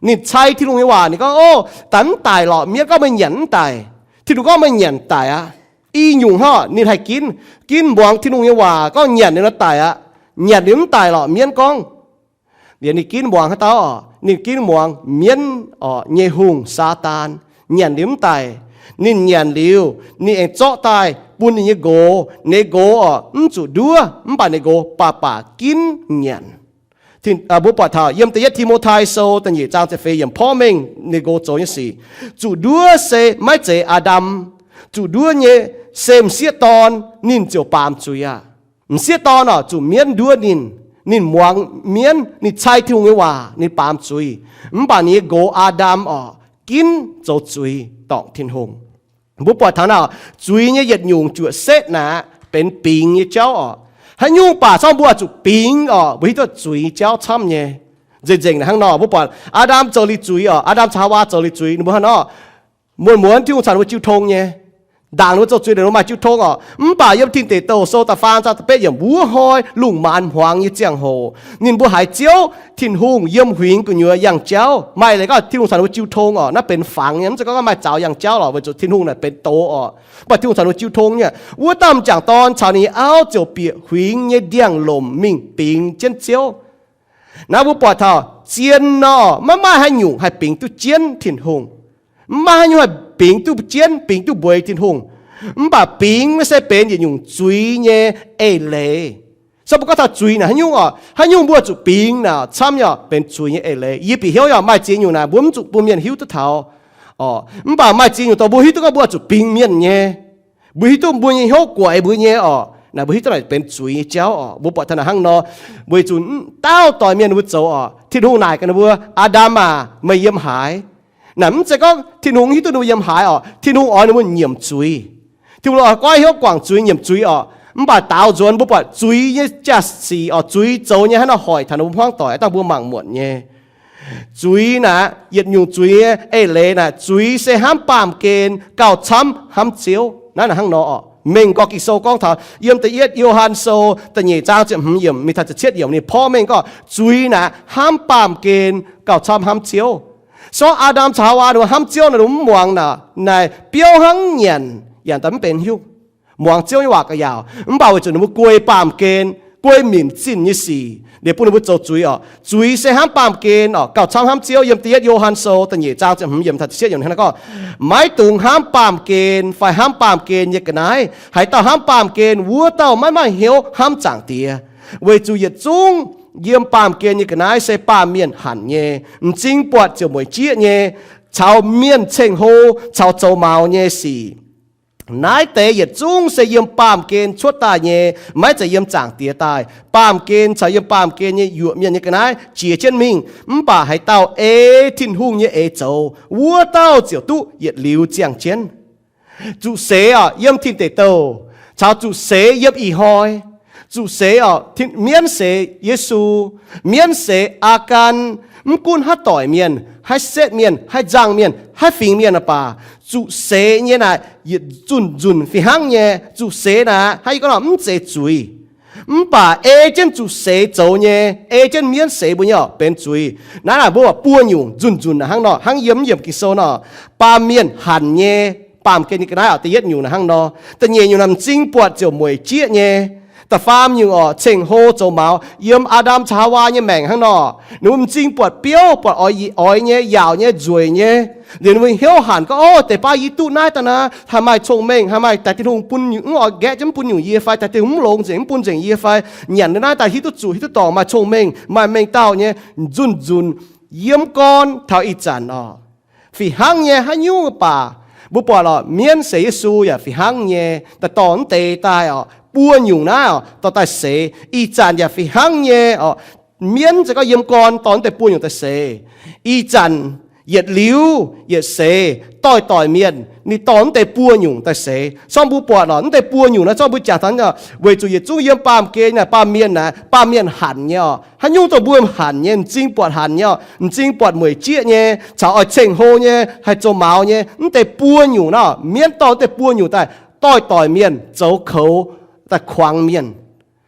Ninh cai Tin-Hungh nyei waac, ninh gorngv, o, daaih mv daic lorqc, mienv gorngv meih nyanc mv daic. Tin-Hungh gorngv meih nyanc daic aqv. I nyungc hnangv ninh haih ginv, ginv muangx Tin-Hungh nyei waac gorngv nyanc liuz nor daic aqv. Nyanc liuz mv daic lorqc, mienv gorngv. Liuz ninh ginv muangx haaix dauh oc? Ninh ginv muangx mienv oc nyei hungh, Saadaan. Nyanc liuz mv daic. Ninh nyanc liuz, ninh aengx zorqv daaih bun ninh nyei nqox. Ninh nqox oc, mv zuqc nduov, mv baac ninh nqox baac baac ginv nyanc. Mbuo buatc taux yiem da'yietv Ti^mo^tai Sou da'nyeic zaang ziepc feix yiemc porv mengh ninh nqox zoux nyei sic. Zuqc nduov se maiv zeiz Aa^ndam. Zuqc nduov nyei se m'sieqv dorn, ninh ziouc baamz zuiz aqv. M'sieqv dorn oc, zuqc mienv nduov ninh. Ninh muangx mienv, ninh cai Tin-Hungh nyei waac, ninh baamz zuiz. Mv baac ninh nyei nqox Aa^ndam oc, ginv zoux zuiz dorngc Tin-Hungh. Mbuo buatc taux naaic, zuiz nyei yietc nyungc zuoqc setv naaic benx bingx nyei jauv oc. Haaix nyungc baac zorngv mbuo zuqc bingx oc, mbuo hiuv duqv zuiz jauv camv nyei. Nzengc-nzengc naaic hnangv nor, mbuo buatc Aa^ndam zoux liuz zuiz oc, Aa^ndam caux Haawaa zoux liuz zuiz, ninh mbuo hnangv nor, Muonz-muonz Tin-Hungh caux ninh mbuo jiu tong nyei. Ndaangc ninh mbuo zoux zuiz, ninh mbuo maaih jiu tong orqc. Mv baac yiem Tin Deic Douh Sou da'faam zaang da'betv yiemc, wuov hnoi lungh maanz hmuangx nyei ziangh hoc, ninh mbuo haiz Ziouv Tin-Hungh yiem huingx gu'nyuoz yangh jauv. Maaih leiz gorngv Tin-Hungh caux ninh mbuo jiu tong orqc, naaiv benx fangx nyei, mv zeiz gorngv maaih zaux yangh jauv lorqc, weic zuqc Tin-Hungh naaic benx doz orqc. Mv baac Tin-Hungh caux ninh mbuo jiu tong nyei. Wuov dauh m'jangc dorn caux ninh nyei auv ziouc bieqc huingx nyei ndiangx-lomc mingh bingx jienv Ziouv. Naaiv mbuo buatc taux zien nor, maiv maaih haaix nyungc haih bingx duqv jienv Tin-Hungh. Mv maaih haaix nyungc haih bingx duqv jienv, bingx duqv mbueiz Tin-Hungh. Mv baac bingx naaiv se benx yietc nyungc zuiz nyei eix leiz. So mbuo gorngv taux zuiz naaic haaix nyungc orqc? Haaix nyungc mbuo zuqc bingx naaic camv nyei orqc, benx zuiz nyei eix leiz. Yie bieqc hnyouv yaac maaih ziex nyungc naaic mbuo mv zuqc bun mienh hiuv duqv taux orqc. Mv baac maaih ziex nyungc dongh mbuo hiuv duqv gorngv mbuo zuqc bingx mienh nyei. Mbuo hiuv duqv mbuo nyei hnyouv guaix mbuo nyei orqc. Naaic mbuo hiuv duqv naaic benx zuiz nyei jauv orqc. Mbuo buatc taux naaic hnangv nor, weic zuqc dauh doic mienh ninh mbuo zoux orqc, Tin-Hungh naaic gaax ninh mbuo, Aa^ndam aac, meih yiem haaix? Naaic mv zeiz gorngv Tin-Hungh hiuv duqv ninh mbuo yiem haaix orqc. Tin-Hungh oix ninh mbuo nyiemc zuiz. Tin-Hungh oix goiv hnyouv guangc zuiz, nyiemc zuiz orqc. Mv baac daaux nzuonx mbuo buatc zuiz nyei jaa-sic orqc, zuiz zoux nyei hnangv nor hoic taux ninh mbuo hmuangv doic, dangh mbuo mangc muonc nyei. Zuiz naaic, yietc nyungc zuiz nyei eix leiz naaic, zuiz se hnamv baamh gen gauh camv hnamv Ziouv. Naaiv naaic hnangv nor orqc. Mengh gorx Ging-Sou gorngv taux yiem da'yietv Yo^han Sou da'nyeic zaang ziepc hmz yiemc mingh taux ziepc cietv yiemc ninh porv mengh gorngv zuiz naaic hnamv baamh gen gauh camv hnamv Ziouv. Sortv Aa^ndam caux Haawaa ninh mbuo hnamv Ziouv naaic, ninh mbuo mv muangx naaic, naaic biouv hnangv nyanc, yaac daaih mv benx hiuv muangx Ziouv nyei waac ga'yaauc. Mv baac weic zuqc ninh mbuo guei baamh gen, guei minc zinh nyei sic, liuz bun ninh mbuo zoux zuiz orqc. Zuiz se hnamv baamh gen orqc, gauh camv hnamv Ziouv. Yiem da'yietv Yo^han Sou da'nyeic zaang ziepc hmz yiemc taux ziepc cietv yiemc hnangv naaiv gorngv, maiv dungx hnamv baamh gen fai hnamv baamh gen nyei ga'naaiv. Haaix dauh hnamv baamh gen, wuov dauh maiv maaih hnyouv hnamv Zaangc Diex, weic zuqc yietc zungv yiem baamh gen nyei ga'naaiv se baamh mienh hanc nyei, m'zing buatc ziouc mueic jieqv nyei, caux mienh ceng-hlo caux zoux maux nyei sic. Naaiv deix yietc zungv se yiem baamh gen cuotv daaih nyei, maiv zeiz yiem Zaangc Diex daaih. Baamh gen caux yiem baamh gen nyei yuoqc mienh nyei ga'naaiv jiex jienv mingh. Mv baac haaix dauh ei Tin-Hungh nyei eix zoux, wuov dauh ziouc duqv yietc liuz ziangh jienv. Zuqc seix orqc, yiem Tin Deic Douh, caux zuqc seix yiem ih hnoi. Zuqc seix orqc, mienv seix Yesu, mienv seix Aagan. Mv gunv haaix doic mienh, haaix setv mienh, haaix nzangc mienh, haaix fingx mienh baac, zuqc seix nyei naaic yietc zunh nzunc fih hnangv nyei. Zuqc seix naaic hnangv yie gorngv nor, mv zeiz zuiz. Mv baac ei jienv zuqc seix zoux nyei, ei jienv mienv seix mbuo nyei orqc, benx zuiz. Naaiv naaic mbuo buo nyungc nzunc nzunc naaic hnangv nor, hnangv yiem mv yiemc Ging-Sou nor, baamh mienh hanc nyei, baamh gen nyei ga'naaiv orqc, da'yietv nyungc naaic hnangv nor. Da'nyeic nyungc naaic m'zing buatc ziouc mueic jieqv nyei. Da'faam nyungc orqc, ceng-hlo zoux maux. Yiem Aa^ndam caux Haawaa nyei maengc hnangv nor, ninh mbuo m'zing buatc biouv, buatc oix, oix nyei, yaauc nyei, nzueic nyei. Liuz ninh mbuo hnyouv hanc gorngv, Ov, deix baav yie duqv naaiv daaih naaic, haih maaih cong-mengh, haih maaih daaih Tin-Hungh bun nyungc, mv oix nqaeqv jienv mv bun nyungc yie fai, daaih Tin-Hungh mv longx nzengc mv bun nzengc yie fai, nyanc liuz naaiv daaih hiuv duqv zuqc, hiuv duqv dorngc, maaih cong-mengh, maaih mengh dauh nyei, nzunc nzunc, yiem gorn taux ih zanc orqc. Fih hnangv nyei haaix nyungc baac, mbuo buatc orqc, mienv seix Yesu yaac fih hnangv nyei, daaih dorh mv deix daaih orqc, buo nyungc naaiv orqc, dorh daaih seix. Ih zanc yaac fih hnangv nyei orqc, mienv za'gengh yiem gorn dorh mv deix buo nyungc daaih seix. Ih zanc yietc liuz yietc seix, doix-doix mienh ninh dorh mv deix buo nyungc daaih seix. Sorng mbuo buatc orqc, mv deix buo nyungc naaiv zorqv mbuo jangx taux weic zuqc yietc zungv yiem baamh gen naaic, baamh mienh naaic, baamh mienh hanc nyei orqc. Haaix nyungc dongh mbuo hanc nyei, m'zing buatc hanc nyei orqc, m'zing buatc mueic jieqv nyei, caux oix ceng-hlo nyei, haih zoux maux nyei, mv deix buo nyungc naaiv, mienv dorh mv deix buo nyungc daaih, doix-doix mienh zoux koux daaih kuangx mienh.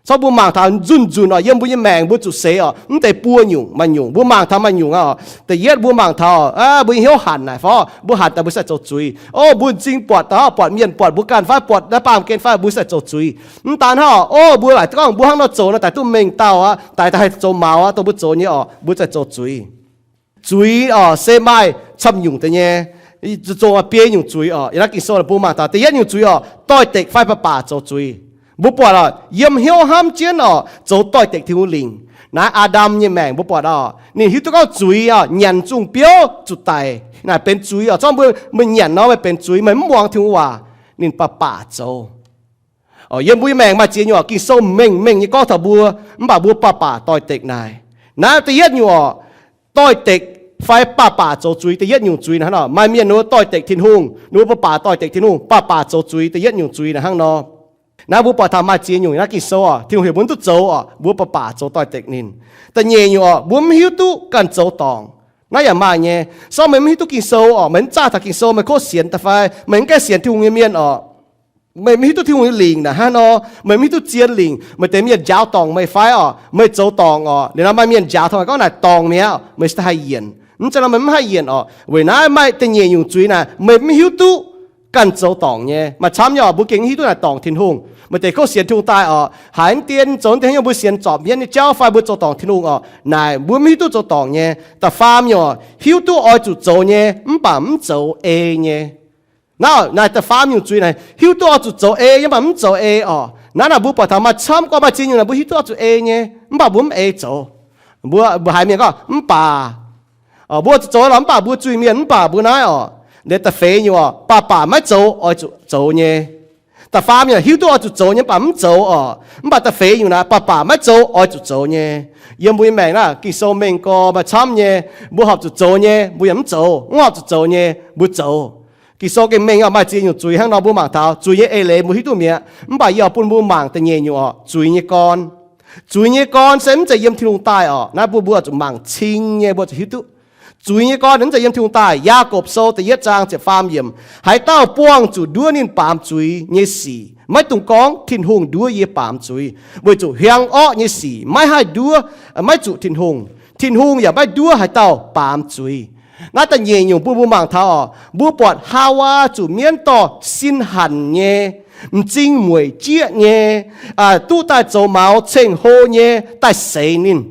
Sorng mbuo mangc taux nzunc nzunc orqc, yiem mbuo nyei maengc mbuo zuqc seix orqc, mv deix buo nyungc maaih nyungc. Mbuo mangc taux maaih nyungc orqc, da'yietv mbuo mangc taux, aa, mbuo nyei hnyouv hanc naaic fai, mbuo hanc daaih mbuo sai zoux zuiz. Ov, mbuo m'zing buatc daaih, buatc mienh, buatc mbuo ganh fai, buatc naaiv baamh gen fai, mbuo sai zoux zuiz. Mv daan hnangv orqc, ov, mbuo laaic gorngv mbuo hnangv nor zoux nor, daaih duqv mengh dauh aqv, daaih, daaih haih zoux maux aqv, dongh mbuo zoux nyei orqc, mbuo sai zoux zuiz. Zuiz orqc, se maaih camv nyungc deix nyei, zoux biei nyungc zuiz orqc. Yiem naaiv Ging-Sou mbuo mangc taux da'yietv nyungc zuiz orqc, doix-dekc fai baac baac zoux zuiz. Mbuo buatc orqc, yiem hnyouv hnamv jienv orqc, zoux doix-dekc Tin-Hungh lingc. Naaiv Aa^ndam nyei maengc mbuo buatc orqc, ninh hiuv duqv gorngv zuiz orqc, nyanc zungh biouv zuqc daic naaic benx zuiz orqc. Zorqv mbuo, meih nyanc nor meih benx zuiz, meih mv muangx Tin-Hungh waac. Ninh baac baac zoux. Yiem mbuo nyei maengc maaih ziex nyungc orqc, Ging-Sou mengh mengh nyei gorngv taux mbuo, mv baac mbuo baac baac doix-dekc naaic. Naaiv da'yietv nyungc orqc, doix-dekc fai baac baac zoux zuiz. Da'yietv nyungc zuiz naaic hnangv nor, maaih mienh ninh mbuo doix-dekc Tin-Hungh, ninh mbuo baac baac doix-dekc Tin-Hungh, baac baac zoux zuiz. Da'yietv nyungc zuiz naaic hnangv nor. Naaiv mbuo buatc taux maaih ziex nyungc naaiv Ging-Sou orqc, Tin-Hungh heuc mbuo mv duqv zoux orqc, mbuo baac baac zoux doix-dekc ninh. Da'nyeic nyungc orqc, mbuo mv hiuv duqv ganh zoux dorngc. Naaiv yaac maaih nyei. Se gorngv meih mv hiuv duqv Ging-Sou orqc, meih mv zaah taux Ging-Sou, meih kov sienx da'fai meih mv gaengh sienx Tin-Hungh nyei mienh orqc, meih mv hiuv duqv Tin-Hungh nyei lingc naaic hnangv nor, meih mv hiuv duqv zien lingc, meih deix mienh njaaux dorngc meih fai orqc, meih zoux dorngc orqc, liuz nor maaih mienh njaaux taux meih gorngv naaic dorngc mi'aqv, meih se haih yienc. Mv zeiz nor meih mv haih yienc orqc. Weic naaiv maaih da'nyeic nyungc zuiz naaic meih mv hiuv duqv ganh zoux dorngc nyei. Maaih camv nyei orqc, mbuo gengh mv hiuv duqv naaic dorngc Tin-Hungh. Meih deix kov sienx Tin-Hungh daaih orqc, haiz mv dien zoux deix nyungc, mbuo sienx zorpc mienv nyei jauv fai mbuo zoux dorngc Tin-Hungh orqc, naaic mbuo mv hiuv duqv zoux dorngc nyei. Da'faam nyungc orqc, hiuv duqv oix zuqc zoux nyei mv baac mv zoux ei nyei. Naaiv, naaiv da'faam nyungc zuiz naaic, hiuv duqv oix zuqc zoux ei nyei mv baac mv zoux ei orqc. Naaiv naaic mbuo buatc taux maaih camv gorngv maaih ziex nyungc naaic mbuo hiuv duqv oix zuqc ei nyei mv baac mbuo mv ei zoux. Mbuo, mbuo haiz mienh gorngv mv baac, mbuo zuqc zoux lorqc mv baac mbuo zuiz-mienh mv baac mbuo naaiv orqc. Liuz da'feix nyungc orqc, baac baac maiv zoux oix zuqc zoux nyei. Da'faam nyungc hiuv duqv oix zuqc zoux nyei mv baac mv zoux orqc. Mv baac da'feix nyungc naaic, baac baac maiv zoux oix zuqc zoux nyei. Yiem mbuo nyei maengc naaiv Ging-Sou mengh gorx maaih camv nyei. Mbuo horpc zuqc zoux nyei mbuo yaac mv zoux, mv horpc zuqc zoux nyei mbuo zoux. Ging-Sou gengh mengh orqc, maaih ziex nyungc zuiz hnangv nor mbuo mangc taux. Zuiz nyei eix leiz mbuo hiuv duqv mi'aqv, mv baac yie oix bun mbuo mangc da'nyeic nyungc orqc, zuiz nyei gorn. Zuiz nyei gorn se mv zeiz yiem Tin-Hungh daaih orqc. Naaiv bun mbuo zuqc mangc cing nyei mbuo zuqc hiuv duqv. Zuiz nyei gorn mv zeiz yiem Tin-Hungh daaih. Yaagorpc Sou da'yietv zaang ziepc faam yiemc, haaix dauh buangh zuqc nduov ninh baamz zuiz nyei sic, maiv dungx gorngv, Tin-Hungh nduov yie baamz zuiz, weic zuqc hiaang orqv nyei sic maiv haih nduov, maiv zuqc Tin-Hungh. Tin-Hungh yaac maiv nduov haaix dauh baamz zuiz. Naaiv da'nyeic nyungc bun mbuo mangc taux orqc, mbuo buatc Haawaa zuqc mienv dorh sin hanc nyei, m'zing mueic jieqv nyei, duqv daaih zoux maux ceng-hlo nyei daaih seix ninh.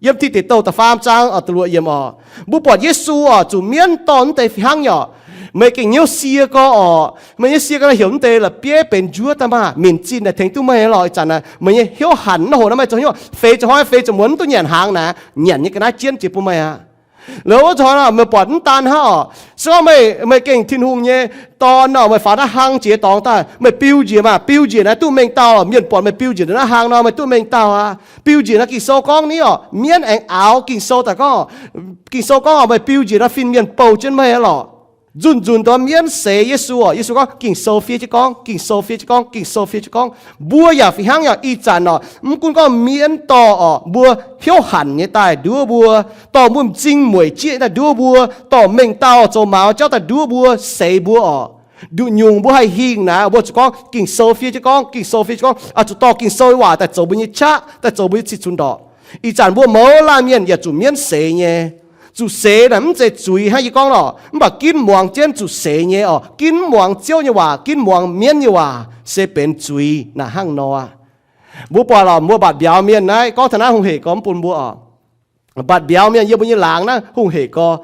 Yiem Tin Deic Douh da'faam zaang da'luoqc yiemc orqc, mbuo buatc Yesu orqc, zuqc mienv dorh mv deix fih hnangv nyei orqc. Meih gengh hnyouv sie gorx orqc, meih nyei sie gorx naaiv heuc mv deix la'bieiv benx njuov daaih maah, minc zinh naaic tengx duqv meih lorqc. Ih zanc naaic meih nyei hnyouv hanc naaiv hoc naaiv meih zoux hnyouv feix ziepc hnoi feix ziepc muonz mv duqv nyanc hnaangx naaic, nyanc nyei ga'naaiv jienv jiex bun meih aqv. Liuz wuov zanc meih buatc mv daan hnangv orqc, se gorngv meih, meih gengh Tin-Hungh nyei Dorn orqc, meih faaux naaiv hlang jiex dorngx daaih, meih biu njiec maah, biu njiec naaiv duqv mengh dauh. Mienh buatc meih biu njiec naaiv hlang nor, meih duqv mengh dauh aqv. Biu njiec naaiv Ging-Sou gorngv ni orqc, mienv aengx aaux Ging-Sou daaih gorngv, Ging-Sou gorngv orqc, meih biu njiec naaiv fin-mienh bouh jienv meih orqc. Nzunc nzunc dongh mienv seix Yesu orqc, Yesu gorngv, Ging-Sou fiev jienv gorngv, Ging-Sou fiev jienv gorngv, Ging-Sou fiev jienv gorngv. Mbuo yaac fih hnangv yaac ih zanc orqc, mv gunv gorngv mienv dorh orqc mbuo hnyouv hanc nyei daaih nduov mbuo, dorh mbuo m'zing mueic jieqv daaih nduov mbuo, dorh mengh dauh zoux maux jauv daaih nduov mbuo, seix mbuo orqc. Nduqc nyungc mbuo haih hingh naaic, mbuo zuqc gorngv Ging-Sou fiev jienv gorngv, Ging-Sou fiev jienv gorngv, oix zuqc dorh Ging-Sou nyei waac daaih zoux mbuo nyei qaqv, daaih zoux mbuo nyei cih cunx ndorqc. Ih zanc mbuo mouz laanh mienh yaac zuqc mienv seix nyei. Zuqc seix naaic mv zeiz zuiz hnangv yie gorngv lorqc, mv baac ginv muangx jienv zuqc seix nyei orqc, ginv muangx Ziouv nyei waac, ginv muangx mienv nyei waac se benx zuiz naaic hnangv nor aqv. Mbuo buatc lorqc, mbuo mbatc mbiauz mienh naaiv gorngv taux naaiv hungh hec gorx mv bun mbuo orqc. Mbatc mbiauz mienh yiem mbuo nyei laangz naaiv hungh hec gorx.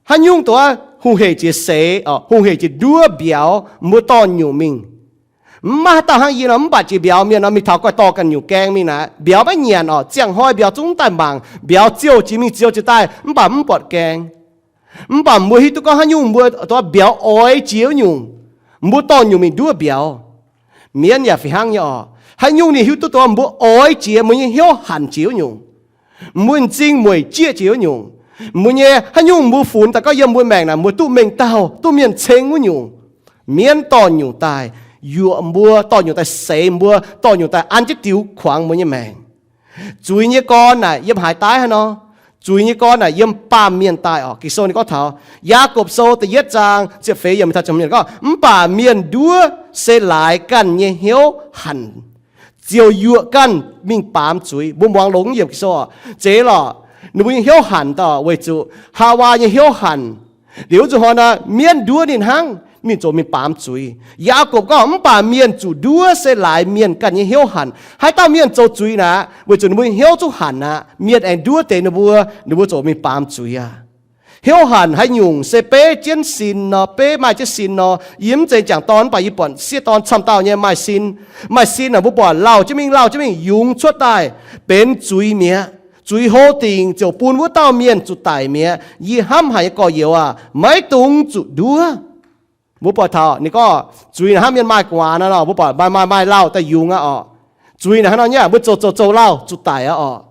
Haaix nyungc dongh hungh hec jiex seix, hungh hec jiex nduov mbiauz, mbuo dorh nyungc mingh. Mv maaih haaix dauh hnangv yie nor mv mbatc jiex mbiauz mienh nor mingh taux guaih dorh ganh nyungc gaeng mingh naaic, mbiauz maiv nyanc orqc. Ziangh hnoi mbiauz zungv daaih mangc, mbiauz ziouh jiex mingh ziouh jiex daaih mv baac mv buatc gaeng. Mv baac mbuo hiuv duqv gorngv haaix nyungc mbuo dongh mbiauz oix jiex wuov nyungc, mbuo dorh nyungc mingh nduov mbiauz. Mienv yaac fih hnangv nyei orqc. Haaix nyungc ninh hiuv duqv dongh mbuo oix jiex, mbuo nyei hnyouv hanc jiex wuov nyungc, mbuo m'zing mueic jieqv jiex wuov nyungc, mbuo nyei haaix nyungc mbuo funx daaih gorngv yiem mbuo maengc naaic mbuo duqv mengh dauh, duqv mienh ceng wuov nyungc, mienv dorh nyungc daaih yuoqc mbuo, dorh nyungc daaih seix mbuo, dorh nyungc daaih an jienv diux kuangx mbuo nyei maengc. Zuiz nyei gorn naaic yiem haaix daaih hnangv nor? Zuiz nyei gorn naaic yiem baamh mienh daaih orqc. Ging-Sou ninh gorngv taux Yaagorpc Sou da'yietv zaang ziepc feix yiemc gorngv, mv baac mienh nduov se laaix ganh nyei hnyouv hanc, ziouc yuoqc ganh mingh baamz zuiz. Mbuo muangx longx yiemc Ging-Sou orqc, zeiz lorqc, ninh mbuo nyei hnyouv hanc daaih weic zuqc Haawaa nyei hnyouv hanc. Liuz wuov nzunc hnoi naaic mienv nduov ninh hnangv, ninh ziouc mingh baamz zuiz. Yaagorpc gorngv mv baac mienh zuqc nduov se laaix mienh ganh nyei hnyouv hanc. Haaix dauh mienh zoux zuiz naaic, weic zuqc ninh mbuo hnyouv zungv hanc aqv, mienh aengx nduov deix ninh mbuo, ninh mbuo ziouc mingh baamz zuiz aqv. Hnyouv hanc haaix nyungc se beiv jienv sin nor, beiv maaih jienv sin nor. Yie mv zeiz jangc dorn mv baac yie buatc sieqv dorn camv dauh nyei maaih sin. Maaih sin naaic mbuo buatc lauh jienv mingh lauh jienv mingh yungz cuotv daaih benx zuiz mi'aqv. Zuiz hlo dingc ziouc bun wuov dauh mienh zuqc daic mi'aqv. Yie hnamv haic nyei gorx-youz aac, maiv dungx zuqc nduov. Mbuo buatc taux ninh gorngv zuiz naaic hnangv mienh maaih gu'nguaaz nor, mbuo buatc maaih maaih maaih lauh daaih yungz aqv orqc. Zuiz naaic hnangv nor nyei, mbuo zoux zoux zoux lauh zuqc daic aqv orqc.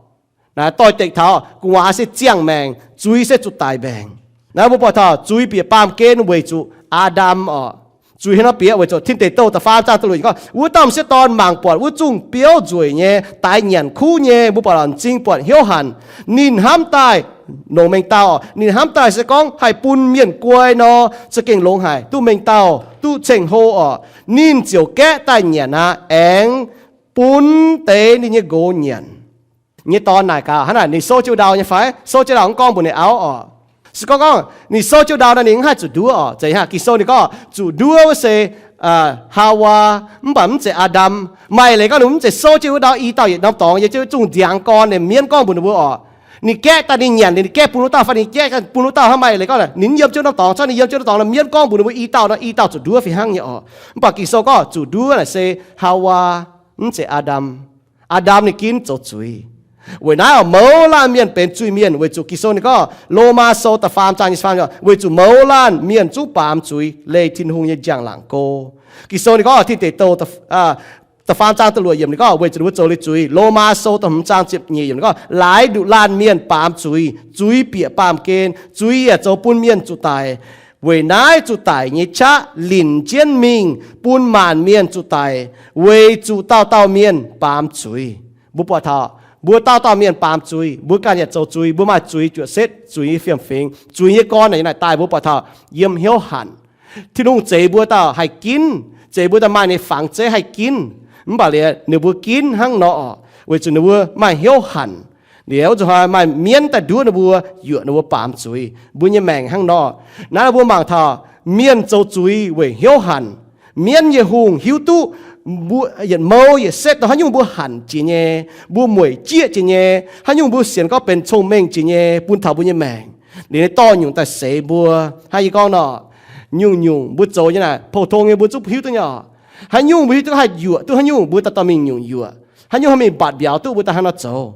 Naaiv doix-dekc taux gu'nguaaz se ziangh maengc, zuiz se zuqc daic maengc. Naaiv mbuo buatc taux zuiz bieqc baamh gen weic zuqc Aa^ndam orqc. Zuiz hnangv nor bieqc weic zuqc Tin Deic Douh da'faam zaang da'luoqc gorngv, wuov dauh m'sieqv dorn mangc buatc wuov zungh biouv nzueic nyei, daix nyanc kuv nyei, mbuo buatc lorqc, m'zing buatc hnyouv hanc. Ninh hnamv daaih longc mengh dauh oc. Ninh hnamv daaih se gorngv haih bun mienh guai nor, za'gengh longx haic, duqv mengh dauh, duqv ceng-hlo oc. Ninh ziouc gaeqv daaih nyanc aqv, aengx bun deix ninh nyei nqox nyanc. Nyei dorn naaic gaax, hnangv naaic ninh souv jienv ndau nyei fai? Souv jienv ndau mv gorngv mbuox ninh auv oc. Se gorngv gorngv ninh souv jienv ndau nor, ninh mv haih zuqc nduov oc. Zeiz haaix? Ging-Sou ninh gorngv zuqc nduov wuov se Haawaa, mv baac mv zeiz Aa^ndam. Maaih leiz gorngv ninh mv zeiz souv jienv wuov ndau, i dauh yietc norm dorngx yiem jienv zungh ndiangx gorn, ninh mienv gorngv mbuox ninh mbuo oc. Ninh gaeqv daaih ninh nyanc, ninh gaeqv bun wuov dauh fai ninh gaeqv bun wuov dauh hnangv. Maaih leiz gorngv ninh yiem jienv norm dorngx, ninh yiem jienv norm dorngx nor mienv gorngv mbuox ninh mbuo i dauh nor, i dauh zuqc nduov fih hnangv nyei oc. Mv baac Ging-Sou gorngv zuqc nduov naaic se Haawaa, mv zeiz Aa^ndam. Aa^ndam ninh ginv zoux zuiz. Weic naaiv oc, mouz laanh mienh benx zuiz-mienh, weic zuqc Ging-Sou ninh gorngv, Lomaa Sou da'faam zaang nyei faam, weic zuqc mouz laanh mienh zungv baamz zuiz, leih Tin-Hungh nyei njang-laangc go. Ging-Sou ninh gorngv, Tin Deic Douh da'faam zaang da'luoqc yiemc ninh gorngv, weic zuqc ninh mbuo zoux liuz zuiz. Lomaa Sou da'hmz zaang ziepc nyeic yiemc ninh gorngv, laaix nduqc laanh mienh baamz zuiz, zuiz bieqc baamh gen, zuiz yaac zoux bun mienh zuqc daic. Weic naaiv zuqc daic nyei qaqv linc jienv mingh bun maanc mienh zuqc daic, weic zuqc dauh dauh mienh baamz zuiz. Mbuo buatc taux mbuo dauh dauh mienh baamz zuiz, mbuo ganh yaac zoux zuiz, mbuo maaih zuiz juoqc setv, zuiz nyei fiem-fingx, zuiz nyei gorn naaic daaih, mbuo buatc taux yiem hnyouv hanc. Tin-Hungh zeix mbuo dauh haih ginv, zeix mbuo dauh maaih ninh fangx zeiv haih ginv. Mv baac liuz ninh mbuo ginv hnangv nor oc, weic zuqc ninh mbuo maaih hnyouv hanc. Liuz wuov zuqc hnoi maaih mienv daaih nduov ninh mbuo, yuoqc ninh mbuo baamz zuiz. Mbuo nyei maengc hnangv nor. Naaiv mbuo mangc taux mienh zoux zuiz weic hnyouv hanc. Mienv nyei hungh hiuv duqv mbuo yietc mouh yietc setv dongh haaix nyungc mbuo hanc jiex nyei, mbuo mueic jieqv jiex nyei, haaix nyungc mbuo sienx gorngv benx cong-mengh jiex nyei bun taux mbuo nyei maengc. Liuz ninh dorh nyungc daaih seix mbuo. Hnangv yie gorngv nor, nyungc-nyungc mbuo zoux nyei naaic, pou-tong nyei mbuo zungv hiuv duqv nyei oc. Haaix nyungc mbuo hiuv duqv haih yuoqc duqv haaix nyungc, mbuo daaih dorh mingh nyungc yuoqc. Haaix nyungc haih mingh mbatc mbiauz duqv, mbuo daaih hnangv nor zoux.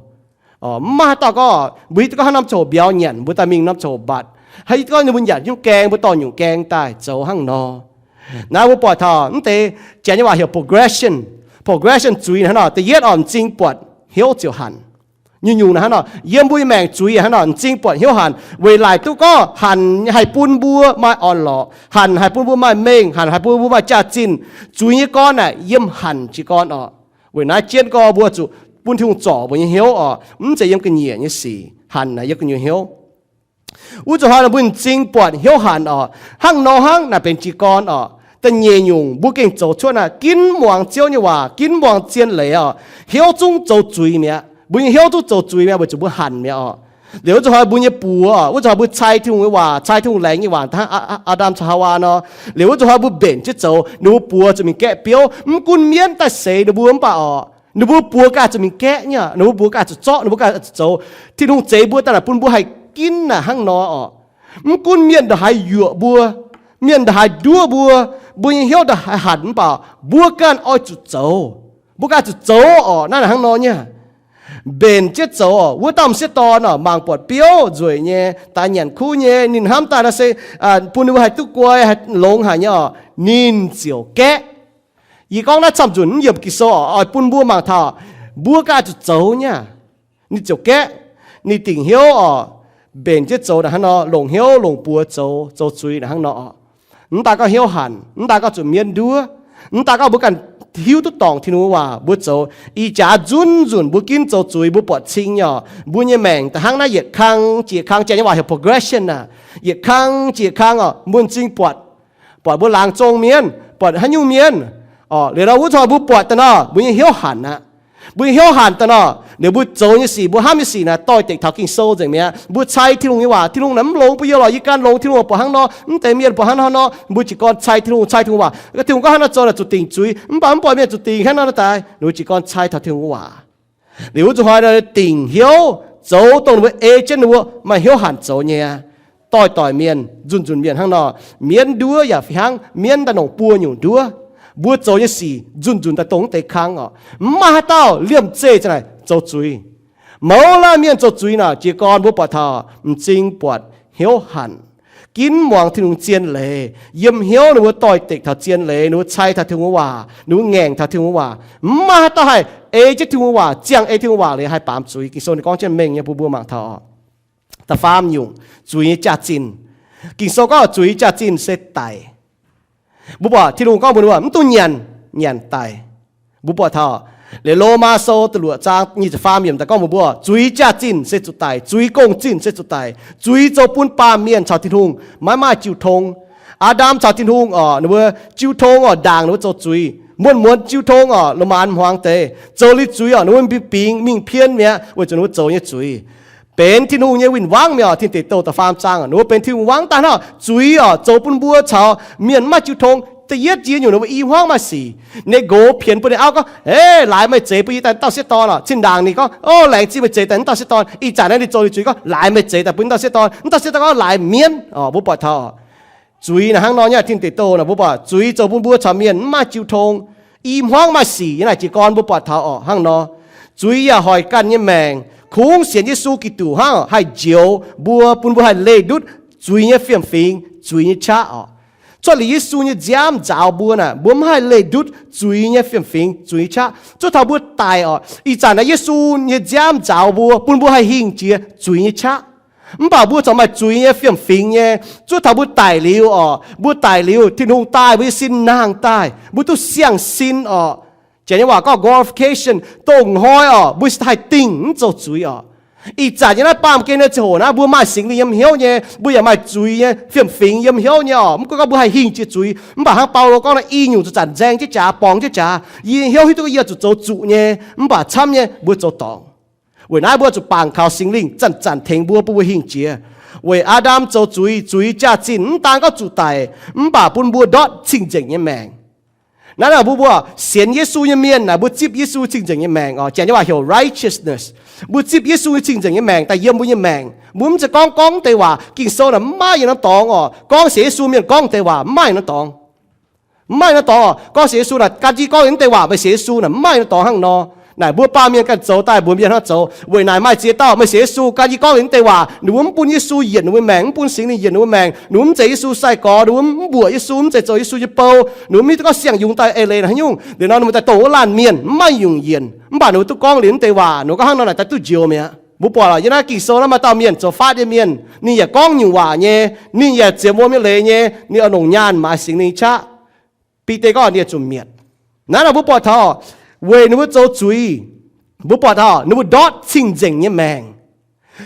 Mv maaih haaix dauh gorngv mbuo hiuv duqv gorngv haaix norm coc mbiauz nyanc, mbuo daaih mingh norm coc mbatc. Haih hiuv duqv gorngv ninh mbuo nyanc nyungc gaeng, mbuo dorh nyungc gaeng daaih zoux hnangv nor. Naaiv mbuo buatc taux mv deix Janx nyei waac heuc progression. Progression zuiz hnangv nor, da'yietv oc, m'zing buatc hnyouv ziouc hanc. Nyungc-nyungc naaic hnangv nor, yiem mbuo nyei maengc zuiz hnangv nor, m'zing buatc hnyouv hanc, weic laaic duqv gorngv hanc haih bun mbuo maaih orn-lorqc, hanc haih bun mbuo maaih mengh, hanc haih bun mbuo maaih jaax-zinh. Zuiz nyei gorn naaic yiem hanc jiez gorn oc. Weic naaiv jienv gorx mbuo zuqc bun Tin-Hungh zorc mbuo nyei hnyouv oc. Mv zeiz yiem ga'nyiec nyei sic, hanc naaic yiem gu'nyuoz hnyouv. Wuov zuqc hnoi nor mbuo m'zing buatc hnyouv hanc oc. Hnangv nor hnangv naaic benx jiez gorn oc. Da'nyeic nyungc mbuo gengh zoux cuotv naaic, ginv muangx Ziouv nyei waac, ginv muangx zien leiz oc. Hnyouv zungv zoux zuiz mi'aqv. Mbuo nyei hnyouv zungv zoux zuiz mi'aqv weic zuqc mbuo hanc mi'aqv oc. Liuz wuov zuqc hnoi mbuo nyei buoz oc, wuov zuqc hnoi mbuo cai Tin-Hungh nyei waac, cai Tin-Hungh laengz nyei waac, hnangv Aa^ndam caux Haawaa nor. Liuz wuov zuqc hnoi mbuo mbenc jienv zoux, ninh mbuo buoz zuqc mingh gaeqv biouv. Mv gunv mienv daaih seix ninh mbuo mv baac oc, ninh mbuo buoz ganh zuqc mingh gaeqv nyei, ninh mbuo buoz ganh zuqc zorqv, ninh mbuo ganh zuqc zoux. Tin-Hungh zeix mbuo daaih naaic bun mbuo haih ginv naaic hnangv nor oc. Mv gunv mienh ndongc haaix yuoqc mbuo, mienh ndongc haaix nduov mbuo, mbuo nyei hnyouv ndongc haaix hanc mv baac mbuo ganh oix zuqc zoux. Mbuo ganh zuqc zoux oc. Naaiv hnangv nor nyei. Mbenc jienv zoux oc. Wuov dauh m'sieqv dorn oc, mangc buatc biouv nzueic nyei, daaih nyanc kuv nyei, ninh hnamv daaih nor se bun ninh mbuo haih duqv guai, haih longx haic nyei oc. Ninh ziouc gaeqv. Yie gorngv naaiv camv-nzunc mv yiem Ging-Sou oc, oix bun mbuo mangc taux mbuo ganh zuqc zoux nyei. Ninh ziouc gaeqv. Ninh dingc hnyouv oc, mbenc jienv zoux naaic hnangv nor, longc hnyouv longc buoz zoux, zoux zuiz naaic hnangv nor oc. Mv daan gorngv hnyouv hanc, mv daan gorngv zuqc mienv nduov, mv daan gorngv mbuo ganh hiuv duqv dorngc Tin-Hungh nyei waac mbuo zoux. Ih jaax nzunc nzunc mbuo ginv zoux zuiz mbuo buatc cing nyei oc. Mbuo nyei maengc da'hnangv naaiv yietc kang jiex kang, Janx nyei waac heuc progression naaic. Yietc kang jiex kang oc, mbuo m'zing buatc, buatc mbuo laangz zong mienh, buatc haaix nyungc mienh oc. Liuz nor wuov zanc mbuo buatc daaih nor, mbuo nyei hnyouv hanc aqv. Mbuo nyei hnyouv hanc daaih nor, liuz mbuo zoux nyei sic, mbuo hnamv nyei sic naaic doix-dekc taux Ging-Sou nzengc mi'aqv. Mbuo cai Tin-Hungh nyei waac, Tin-Hungh naaic mv longx bun yie lorqc, yie ganh longx, Tin-Hungh buatc hnangv nor, mv deix mienh buatc hnangv nor, mbuo jiez gorn cai Tin-Hungh, cai Tin-Hungh waac. Tin-Hungh gorngv hnangv nor zoux naaic zuqc dingc zuiz, mv baac mv buatc mienh zuqc dingc hnangv nor daaih, ninh mbuo jiez gorn cai taux Tin-Hungh nyei waac. Liuz wuov zuqc hnoi dingc hnyouv zoux dongh ninh mbuo ei jienv ninh mbuo maaih hnyouv hanc zoux nyei. Doix-doix mienh, nzunc nzunc mienh hnangv nor, mienv nduov yaac fih hnangv, mienv daaih longc buo nyungc nduov. Mbuo zoux nyei sic nzunc nzunc daaih dongh mv deix kang oc. Mv maaih haaix dauh liemh zeih za'naaic zoux zuiz. Mouz laanh mienh zoux zuiz naaic jiez gorn mbuo buatc taux m'zing buatc hnyouv hanc. Ginv muangx Tin-Hungh zien leiz, yiem hnyouv ninh mbuo doix-dekc taux zien leiz, ninh mbuo cai taux Tin-Hungh nyei waac, ninh mbuo ngaengc taux Tin-Hungh nyei waac. Mv maaih haaix dauh haih ei jienv Tin-Hungh nyei waac, ziangh ei Tin-Hungh nyei waac liuz haih baamz zuiz. Ging-Sou ninh gorngv jienv mengh nyei bun mbuo mangc taux oc. Da'faam nyungc, zuiz nyei jaax-zinh. Ging-Sou gorngv zuiz nyei jaax-zinh se daic. Mbuo buatc Tin-Hungh gorngv mbuox ninh mbuo mv dungx nyanc, nyanc daic. Mbuo buatc taux Liuz Lomaa Sou da'luoqc zaang nyic ziepc faam yiemc daaih gorngv mbuox mbuo, zuiz jaax-zinh se zuqc daic, zuiz gong-zinh se zuqc daic. Zuiz zoux bun baamh mienh caux Tin-Hungh maiv maaih jiu tong. Aa^ndam caux Tin-Hungh orqc, ninh mbuo jiu tong orqc, ndaangc ninh mbuo zoux zuiz. Muonz-muonz jiu tong orqc, la'maanz hmuangx deix zoux liuz zuiz orqc, ninh mbuo bingx mingh pien mi'aqv weic zuqc ninh mbuo zoux nyei zuiz. Benx Tin-Hungh nyei win-wangv mi'aqv orqc. Tin Deic Douh da'faam zaang, ninh mbuo benx Tin-Hungh wangv daaih hnangv zuiz orqc, zoux bun mbuo caux mienh mv maaih jiu tong. Da'yietv jiex nyungc ninh mbuo i hmuangv maaih sic. Ninh gox pienx bun ninh auv gorngv, Hei, laaix meih zeix bun yie daaih dauh sieqv dorn orqc. Cin-ndaangc ninh gorngv, O, laengz zingh meih zeix daaih wuov dauh sieqv dorn. Ih zanc naaiv ninh zoux liuz zuiz gorngv, Laaix meih zeix daaih bun dauh sieqv dorn. Wuov dauh sieqv dorn gorngv, Laaix mienv orqc. Mbuo buatc taux zuiz naaic hnangv nor nyei. Tin Deic Douh naaic mbuo buatc zuiz zoux bun mbuo caux mienh mv maaih jiu tong. I hmuangv maaih sic nyei naaic jiez gorn mbuo buatc taux orqc hnangv nor. Zuiz yaac hoic ganh nyei maengc. Kungx sienx Yesu Giduc hnangv haih njoux mbuo, bun mbuo haih leih ndutv zuiz nyei fiem-fingx, zuiz nyei qaqv orqc. Cuotv liuz Yesu nyei nziaamv nzaaux mbuo naaic, mbuo mv haih leih ndutv zuiz nyei fiem-fingx, zuiz nyei qaqv. Zuov taux mbuo daic orqc, ih zanc naaiv Yesu nyei nziaamv nzaaux mbuo, bun mbuo haih hingh jiex zuiz nyei qaqv. Mv baac mbuo corc maaih zuiz nyei fiem-fingx nyei. Zuov taux mbuo daic liuz orqc, mbuo daic liuz Tin-Hungh daaih mbuo nyei sin nangh daaih, mbuo duqv siang-sin orqc. Janx nyei waac gorngv glorification, dongh hnoi orqc, mbuo haih dingh mv zoux zuiz orqc. Ih zanc nyei naaiv baamh gen nyei ziangh hoc naaiv, mbuo maaih Singx Lingh yiem hnyouv nyei, mbuo yaac maaih zuiz nyei fiem-fingx yiem hnyouv nyei orqc. Mv gunv gorngv mbuo haih hingh jiex zuiz, mv baac hnangv Baulo gorngv naaiv, i nyungc zuqc zanc nzaeng jienv jaax, borngz jienv jaax. Yie hnyouv hiuv duqv yie zuqc zoux zuqc nyei, mv baac camv nyei mbuo zoux dorngc. Weic naaiv mbuo zuqc bangc kaux Singx Lingh zanc-zanc tengx mbuo, bun mbuo hingh jiex. Weic Aa^ndam zoux zuiz, zuiz jaax-zinh mv daan gorngv zuqc daic, mv baac bun mbuo ndortv cing-nzengc nyei maengc. Naaiv mbuo, mbuo sienx Yesu nyei mienh naaic, mbuo zipv Yesu cing-nzengc nyei maengc orqc. Janx nyei waac heuc righteousness. Mbuo zipv Yesu cing-nzengc nyei maengc daaih yiem mbuo nyei maengc. Mbuo mv zeiz gorngv gorngv deix waac. Ging-Sou naaic mv maaih yietc norm dorngx orqc, gorngv sienx Yesu mienh gorngv deix waac mv maaih yietc norm dorngx. Mv maaih yietc norm dorngx orqc, gorngv sienx Yesu naaic gan jienv gorngv liuz mv deix waac meih sienx Yesu naaic, mv maaih yietc norm dorngx hnangv nor. Naaic mbuo baamh mienh ganh zoux daaih, mbuox mienh hnangv zoux. Weic naaic maaih ziex dauh meih sienx Yesu gan jienv gorngv liuz mv deix waac, ninh mbuo mv bun Yesu yienc ninh mbuo maengc, mv bun Singx Lingh yienc ninh mbuo maengc, ninh mbuo mv zeiz Yesu sai-gorx, ninh mbuo mv mbuoqc Yesu, mv zeiz zoux Yesu nyei bou, ninh mbuo mv hiuv duqv gorngv siang-yungz daaih eix leiz hnangv nyungc. Liuz nor ninh mbuo daaih dongh wuov laanh mienh mv maaih nyungc yienc, mv baac ninh mbuo duqv gorngv liuz mv deix waac, ninh mbuo gorngv hnangv nor naaic daaih duqv njoux mi'aqv. Mbuo buatc yiem naaiv Ging-Sou naaiv maaih dauh mienh zoux faatv nyei mienh, ninh yaac gorngv nyungc waac nyei, ninh yaac ziemx wuom nyei leiz nyei, ninh oix longc nyaanh maaiz Singx Lingh qaqv. Bide gorngv ninh yaac zuqc mietc. Naaiv nor mbuo buatc taux, weic ninh mbuo zoux zuiz, mbuo buatc taux ninh mbuo ndortv cing-nzengc nyei maengc.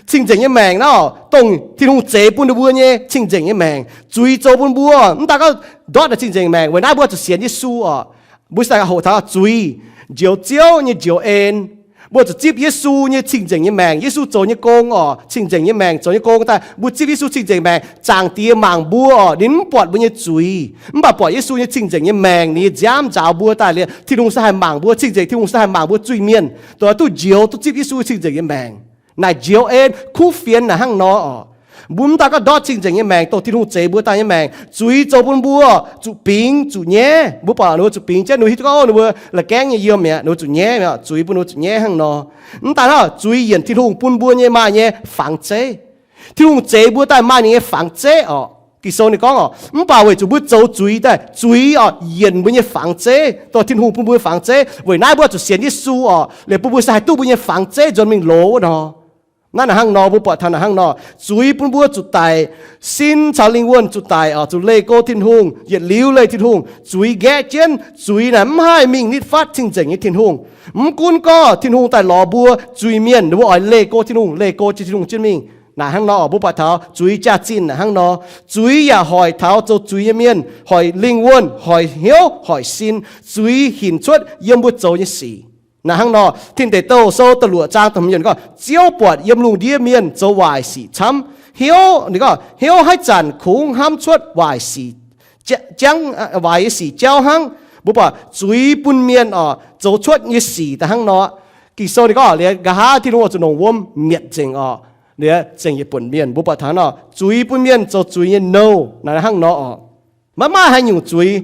Cing-nzengc nyei maengc naaiv, dongh Tin-Hungh zeix bun ninh mbuo nyei cing-nzengc nyei maengc. Zuiz zoux bun mbuo mv daan gorngv ndortv naaic cing-nzengc maengc. Weic naaiv mbuo zuqc sienx Yesu orqc. Mbuo se hoqc taux zuiz, njoux Ziouv nyei njoux en. Mbuo zuqc zipv Yesu nyei cing-nzengc nyei maengc. Yesu zoux nyei gong orqc, cing-nzengc nyei maengc zoux nyei gong daaih. Mbuo zipv Yesu cing-nzengc maengc, Zaangc Diex mangc mbuo orqc, ninh mv buatc mbuo nyei zuiz, mv baac buatc Yesu nyei cing-nzengc nyei maengc, ninh nyei nziaamv nzaaux mbuo daaih liuz, Tin-Hungh se haih mangc mbuo, cing-nzengc Tin-Hungh se haih mangc mbuo zuiz-mienh, dongh duqv njoux, duqv zipv Yesu cing-nzengc nyei maengc. Naaic njoux en kuv fienx naaic hnangv nor orqc. Mbuo mv daan gorngv ndortv cing-nzengc nyei maengc, dongh Tin-Hungh zeix mbuo daaih nyei maengc. Zuiz zoux bun mbuo zuqc bingx zuqc nyaiv. Mbuo buatc ninh mbuo zuqc bingx jienv, ninh mbuo hiuv duqv gorngv ninh mbuo la'gaengv nyei yiem mi'aqv, ninh mbuo zuqc nyaiv mi'aqv. Zuiz bun ninh mbuo zuqc nyaiv hnangv nor. Mv daan hnangv, zuiz yienc Tin-Hungh bun mbuo nyei maaih nyei fangx zeiv. Tin-Hungh zeix mbuo daaih maaih ninh nyei fangx zeiv orqc. Ging-Sou ninh gorngv orqc, mv baac weic zuqc mbuo zoux zuiz daaih, zuiz orqc yienc mbuo nyei fangx zeiv, dongh Tin-Hungh bun mbuo fangx zeiv. Weic naaiv mbuo zuqc sienx Yesu orqc, liuz bun mbuo se haih duqv mbuo nyei fangx zeiv nzuonx mingh loz wuov nor. Naaiv naaic hnangv nor, mbuo buatc taux naaic hnangv nor, zuiz bun mbuo zuqc daic, sin caux lingh wuonh zuqc daic orqc, zuqc leih go Tin-Hungh, yietc liuz leih Tin-Hungh. Zuiz nqaeqv jienv, zuiz naaic mv haih mingh nitv fatv cing-nzengc nyei Tin-Hungh. Mv gunv gorngv Tin-Hungh daaih lorz mbuo zuiz-mienh, ninh mbuo oix leih go Tin-Hungh, leih go jiex Tin-Hungh jienv mingh. Naaic hnangv nor orqc, mbuo buatc taux zuiz jaax-zinh naaic hnangv nor. Zuiz yaac hoic taux zoux zuiz nyei mienh, hoic lingh wuonh, hoic hnyouv, hoic sin. Zuiz hinc cuotv yiem mbuo zoux nyei sic. Naaiv hnangv nor, Tin Deic Douh sou da'luoqc zaang da'hmz yiemc gorngv, Ziouv buatc yiem lungh ndiev mienh zoux waaic sic camv. Hnyouv, ninh gorngv, hnyouv haaix zanc kungx hnamv cuotv waaic sic, jangv, waaic nyei sic jauv hnangv. Mbuo buatc zuiz bun mienh orqc, zoux cuotv nyei sic daaih hnangv nor. Ging-Sou ninh gorngv, liuz nqa'haav Tin-Hungh oix zuqc longc wuom mietc nzengc orqc, liuz zengc yietc buonc mienh. Mbuo buatc taux nor, zuiz bun mienh zoux zuiz nyei nouh naaiv hnangv nor orqc. Maiv maaih haaix nyungc zuiz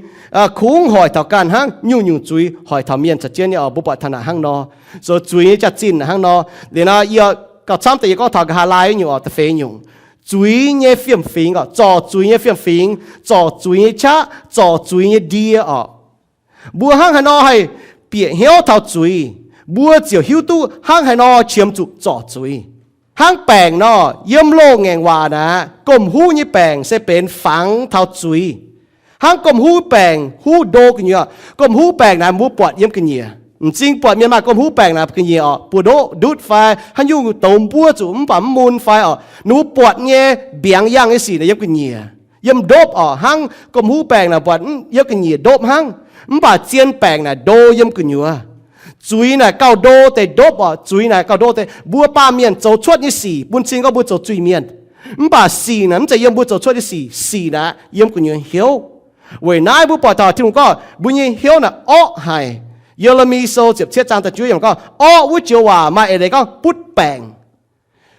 kungx hoic taux ganh hnangv, nyungc-nyungc zuiz hoic taux mienh caux jienv nyei orqc. Mbuo buatc taux naaic hnangv nor, zoux zuiz nyei jaax-zinh naaic hnangv nor. Liuz nor yie gauh camv deix yie gorngv taux nqa'haav laai nyungc orqc, da'feix nyungc. Zuiz nyei fiem-fingx orqc, zorc zuiz nyei fiem-fingx, zorc zuiz nyei qaqv, zorc zuiz nyei ndie orqc. Mbuo hnangv haaix nor haih bieqc hnyouv taux zuiz, mbuo ziouc hiuv duqv hnangv haaix nor qiemx zuqc zorc zuiz. Hnangv baengc nor, yiem loz-ngaengc waac naaic, gomh huv nyei baengc se benx fangx taux zuiz. Hnangv gomh huv baengc huv ndo gu'nyuoz, gomh huv baengc naaic mbuo buatc yiem ga'nyiec. M'zing buatc mienh maaih gomh huv baengc naaic ga'nyiec orqc, buoz-ndoqv ndutv fai haaix nyungc douz mbuov zuqc mv baac mv mun fai orqc, ninh mbuo buatc nyei mbiaangx yangh nyei sic naaic yiem ga'nyiec, yiem ndopv orqc. Hnangv gomh huv baengc naaic buatc yiem ga'nyiec ndopv hnangv, mv baac zien baengc naaic ndo yiem gu'nyuoz. Zuiz naaic gauh ndo deix ndopv orqc. Zuiz naaic gauh ndo deix mbuo baamh mienh zoux cuotv nyei sic bun cing gorngv mbuo zoux zuiz-mienh. Mv baac sic naaic mv zeiz yiem mbuo zoux cuotv nyei sic. Sic naaic yiem gu'nyuoz hnyouv. Weic naaiv mbuo buatc taux Tin-Hungh gorngv mbuo nyei hnyouv naaic orqv haic. Ye^le^mi Sou ziepc cietv zaang da'juov yiemc gorngv, orqv wuov joux waac maaih eix leiz gorngv butv baengc.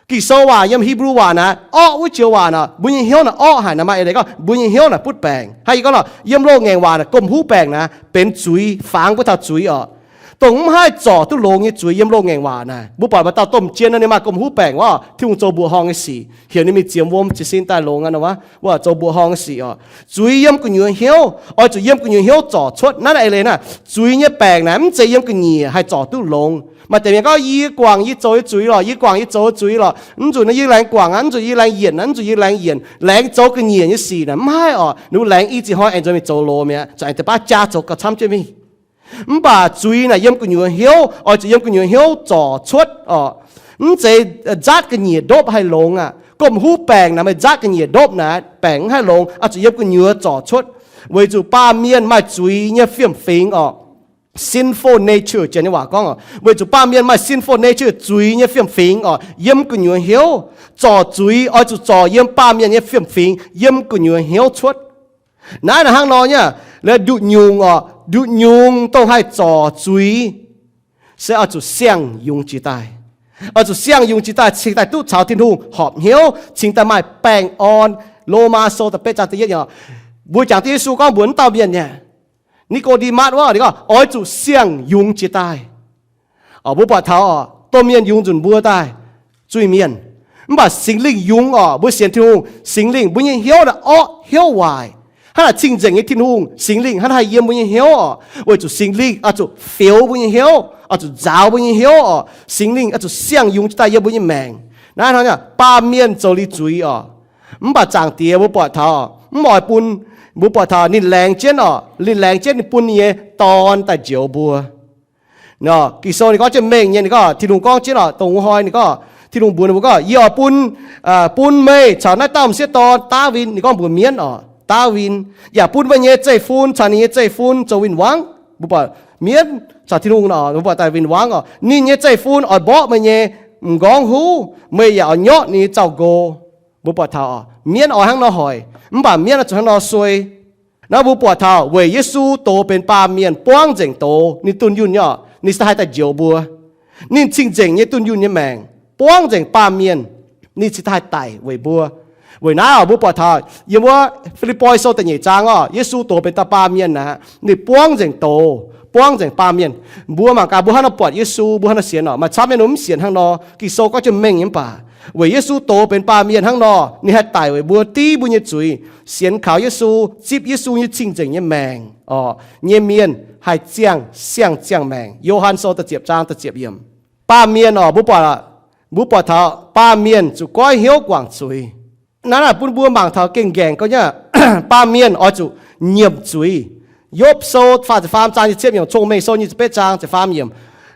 Ging-Sou waac yiem Hipv^lu waac naaic, orqv wuov joux waac naaic, mbuo nyei hnyouv naaic orqv haic naaic, maaih eix leiz gorngv mbuo nyei hnyouv naaic butv baengc. Hnangv yie gorngv nor, yiem loz-ngaengc waac naaic gomh huv baengc naaic benx zuiz, fangx mbuo taux zuiz orqc. Dongh mv haih zorc duqv longx nyei zuiz yiem loz-ngaengc waac naaic. Mbuo buatc maaih dauh domh jien nor, ninh maaih gomh huv baengc orqc, Tin-Hungh zoux mbuoqc horngh nyei sic, heuc ninh mingh ziemx wuom jiez sin daaih longx aqv nor, wuov zoux mbuoqc horngh nyei sic orqc. Zuiz yiem gu'nyuoz hnyouv, oix zuqc yiem gu'nyuoz hnyouv zorc cuotv. Naaiv eix leiz naaic, zuiz nyei baengc naaic mv zeiz yiem ga'nyiec haih zorc duqv longx. Maaih deix mienh gorngv, yie guangc yie zoux nyei zuiz lorqc, yie guangc yie zoux nyei zuiz lorqc, mv zuqc naaiv yie laengz guangc aqv, mv zuqc yie laengz yienc aqv, mv zuqc yie laengz yienc, laengz zoux ga'nyiec nyei sic naaic mv haih orqc. Ninh mbuo laengz i ziex hnoi aengx nzuonx mingh zoux loz mi'aqv, aengx deix baav jaa zoux gauh camv jienv mingh. Mv baac zuiz naaic yiem gu'nyuoz hnyouv, oix zuqc yiem gu'nyuoz hnyouv zorc cuotv orqc. Mv zeiz nzaatv ga'nyiec ndopv haih longx aqv. Gomh huv baengc naaic meih nzaatv ga'nyiec ndopv naaic baengc mv haih longx, oix zuqc yiem gu'nyuoz zorc cuotv. Weic zuqc baamh mienh maaih zuiz nyei fiem-fingx orqc. Sinful nature, janx nyei waac gorngv orqc, weic zuqc baamh mienh maaih sinful nature, zuiz nyei fiem-fingx orqc, yiem gu'nyuoz hnyouv. Zorc zuiz oix zuqc zorc yiem baamh mienh nyei fiem-fingx, yiem gu'nyuoz hnyouv cuotv. Naaiv naaic hnangv nor nyei, laaix nduqc nyungc orqc, nduqc nyungc dongh haih zorc zuiz se oix zuqc siang-yungz jiex daaih. Oix zuqc siang-yungz jiex daaih cingx daaih duqv caux Tin-Hungh horpc hnyouv, cingx daaih maaih baengh orn. Lomaa Sou da'betv zaang da'yietv orqc, mbuo jangx duqv Yesu gorngv mbuox wuov dauh mienh nyei, Ni^ko^nde^matv wuov, ninh gorngv oix zuqc siang-yungz jiex daaih. Mbuo buatc taux orqc, domh mienh yungz nzunc mbuo daaih, zuiz-mienh. Mv baac Singx Lingh yungz orqc, mbuo sienx Tin-Hungh, Singx Lingh mbuo nyei hnyouv naaic orqv, hnyouv waaic. Hnangv naaic cing-nzengc nyei Tin-Hungh, Singx Lingh hnangv naaiv haih yiem mbuo nyei hnyouv orqc. Weic zuqc Singx Lingh oix zuqc fioux mbuo nyei hnyouv, oix zuqc nzaaux mbuo nyei hnyouv orqc. Singx Lingh oix zuqc siang-yungz jiex daaih yiem mbuo nyei maengc. Naaiv hnangv naaic, baamh mienh zoux liuz zuiz orqc. Mv baac Zaangc Diex mbuo buatc taux, mv oix bun, mbuo buatc taux ninh laengz jienv orqc, ninh laengz jienv ninh bun ninh nyei Dorn daaih njoux mbuo. Nor, Ging-Sou ninh gorngv jienv mengh nyei, ninh gorngv, Tin-Hungh gorngv jienv orqc, dongh wuov hnoi ninh gorngv, Tin-Hungh mbuox ninh mbuo gorngv, Yie oix bun, bun meih caux naaiv dauh m'sieqv dorn, Ndaawitv, ninh gorngv mbuox mienv orqc, Ndaawitv, yaac bun meih nyei zeiv-fun caux ninh nyei zeiv-fun zoux win-wangv. Mbuo buatc mienv caux Tin-Hungh nor, mbuo buatc daaih win-wangv orqc. Ninh nyei zeiv-fun oix mborqv meih nyei m'nqorngv huv, meih yaac oix nyorqv ninh nyei zaux-nqo. Mbuo buatc taux orqc, mienv oix hnangv nor hoic, mv baac mienv oix zuqc hnangv nor suei. Naaiv mbuo buatc taux weic Yesu doz benx baamh mienh buangv nzengc doz, ninh dunh yunh nyei orqc, ninh cingx daaih haih daaih njoux mbuo. Ninh cing-nzengc nyei dunh yunh nyei maengc, buangv nzengc baamh mienh, ninh cingx daaih haih daic weic mbuo. Weic naaiv orqc, mbuo buatc taux yiem wuov Fi^lipv^poi Sou da'nyeic zaang orqc, Yesu doz benx dauh baamh mienh aqv, ninh buangv nzengc doz, buangv nzengc baamh mienh. Mbuo mangc gaax, mbuo hnangv nor buatc Yesu, mbuo hnangv nor sienx orqc, maaih camv nyei ninh mv sienx hnangv nor. Ging-Sou gorngv jienv mengh nyei, mv baac weic Yesu doz benx baamh mienh hnangv nor, ninh haih daic weic mbuo, div mbuo nyei zuiz. Sienx kaux Yesu, zipv Yesu nyei cing-nzengc nyei maengc orqc, nyei mienh haih ziangh siang ziangh maengc. Yo^han Sou da'ziepc zaang da'ziepc yiemc. Baamh mienh orqc, mbuo buatc, mbuo buatc taux baamh mienh zuqc goiv hnyouv guangc zuiz. Naaiv naaic bun mbuo mangc taux gengh nqaengc gau nyei. Baamh mienh oix zuqc nyiemc zuiz. Yopv Sou faah ziepc faam zaang nyic ziepc yiemc, Cong-Mengh Sou nyic ziepc betv zaang ziepc faam yiemc.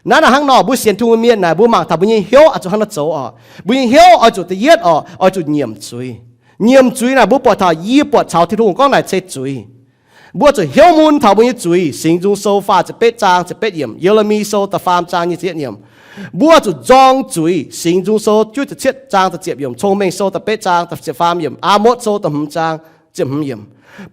Naaiv naaic hnangv nor, mbuo sienx Tin-Hungh mienh naaic, mbuo mangc taux mbuo nyei hnyouv oix zuqc hnangv nor zoux orqc. Mbuo nyei hnyouv oix zuqc da'yietv orqc, oix zuqc nyiemc zuiz. Nyiemc zuiz naaic, mbuo buatc taux, yie buatc caux Tin-Hungh gorngv naaic se zuiz. Mbuo zuqc hnyouv mun taux mbuo nyei zuiz. Singx Nzung Sou faah ziepc betv zaang ziepc betv yiemc, Ye^le^mi Sou da'faam zaang nyic ziepc yietv yiemc. Mbuo zuqc nzorng zuiz. Singx Nzung Sou juov ziepc cietv zaang da'ziepc yiemc, Cong-Mengh Sou da'betv zaang da'faam yiemc, Aa^motv Sou da'hmz zaang ziepc hmz yiemc.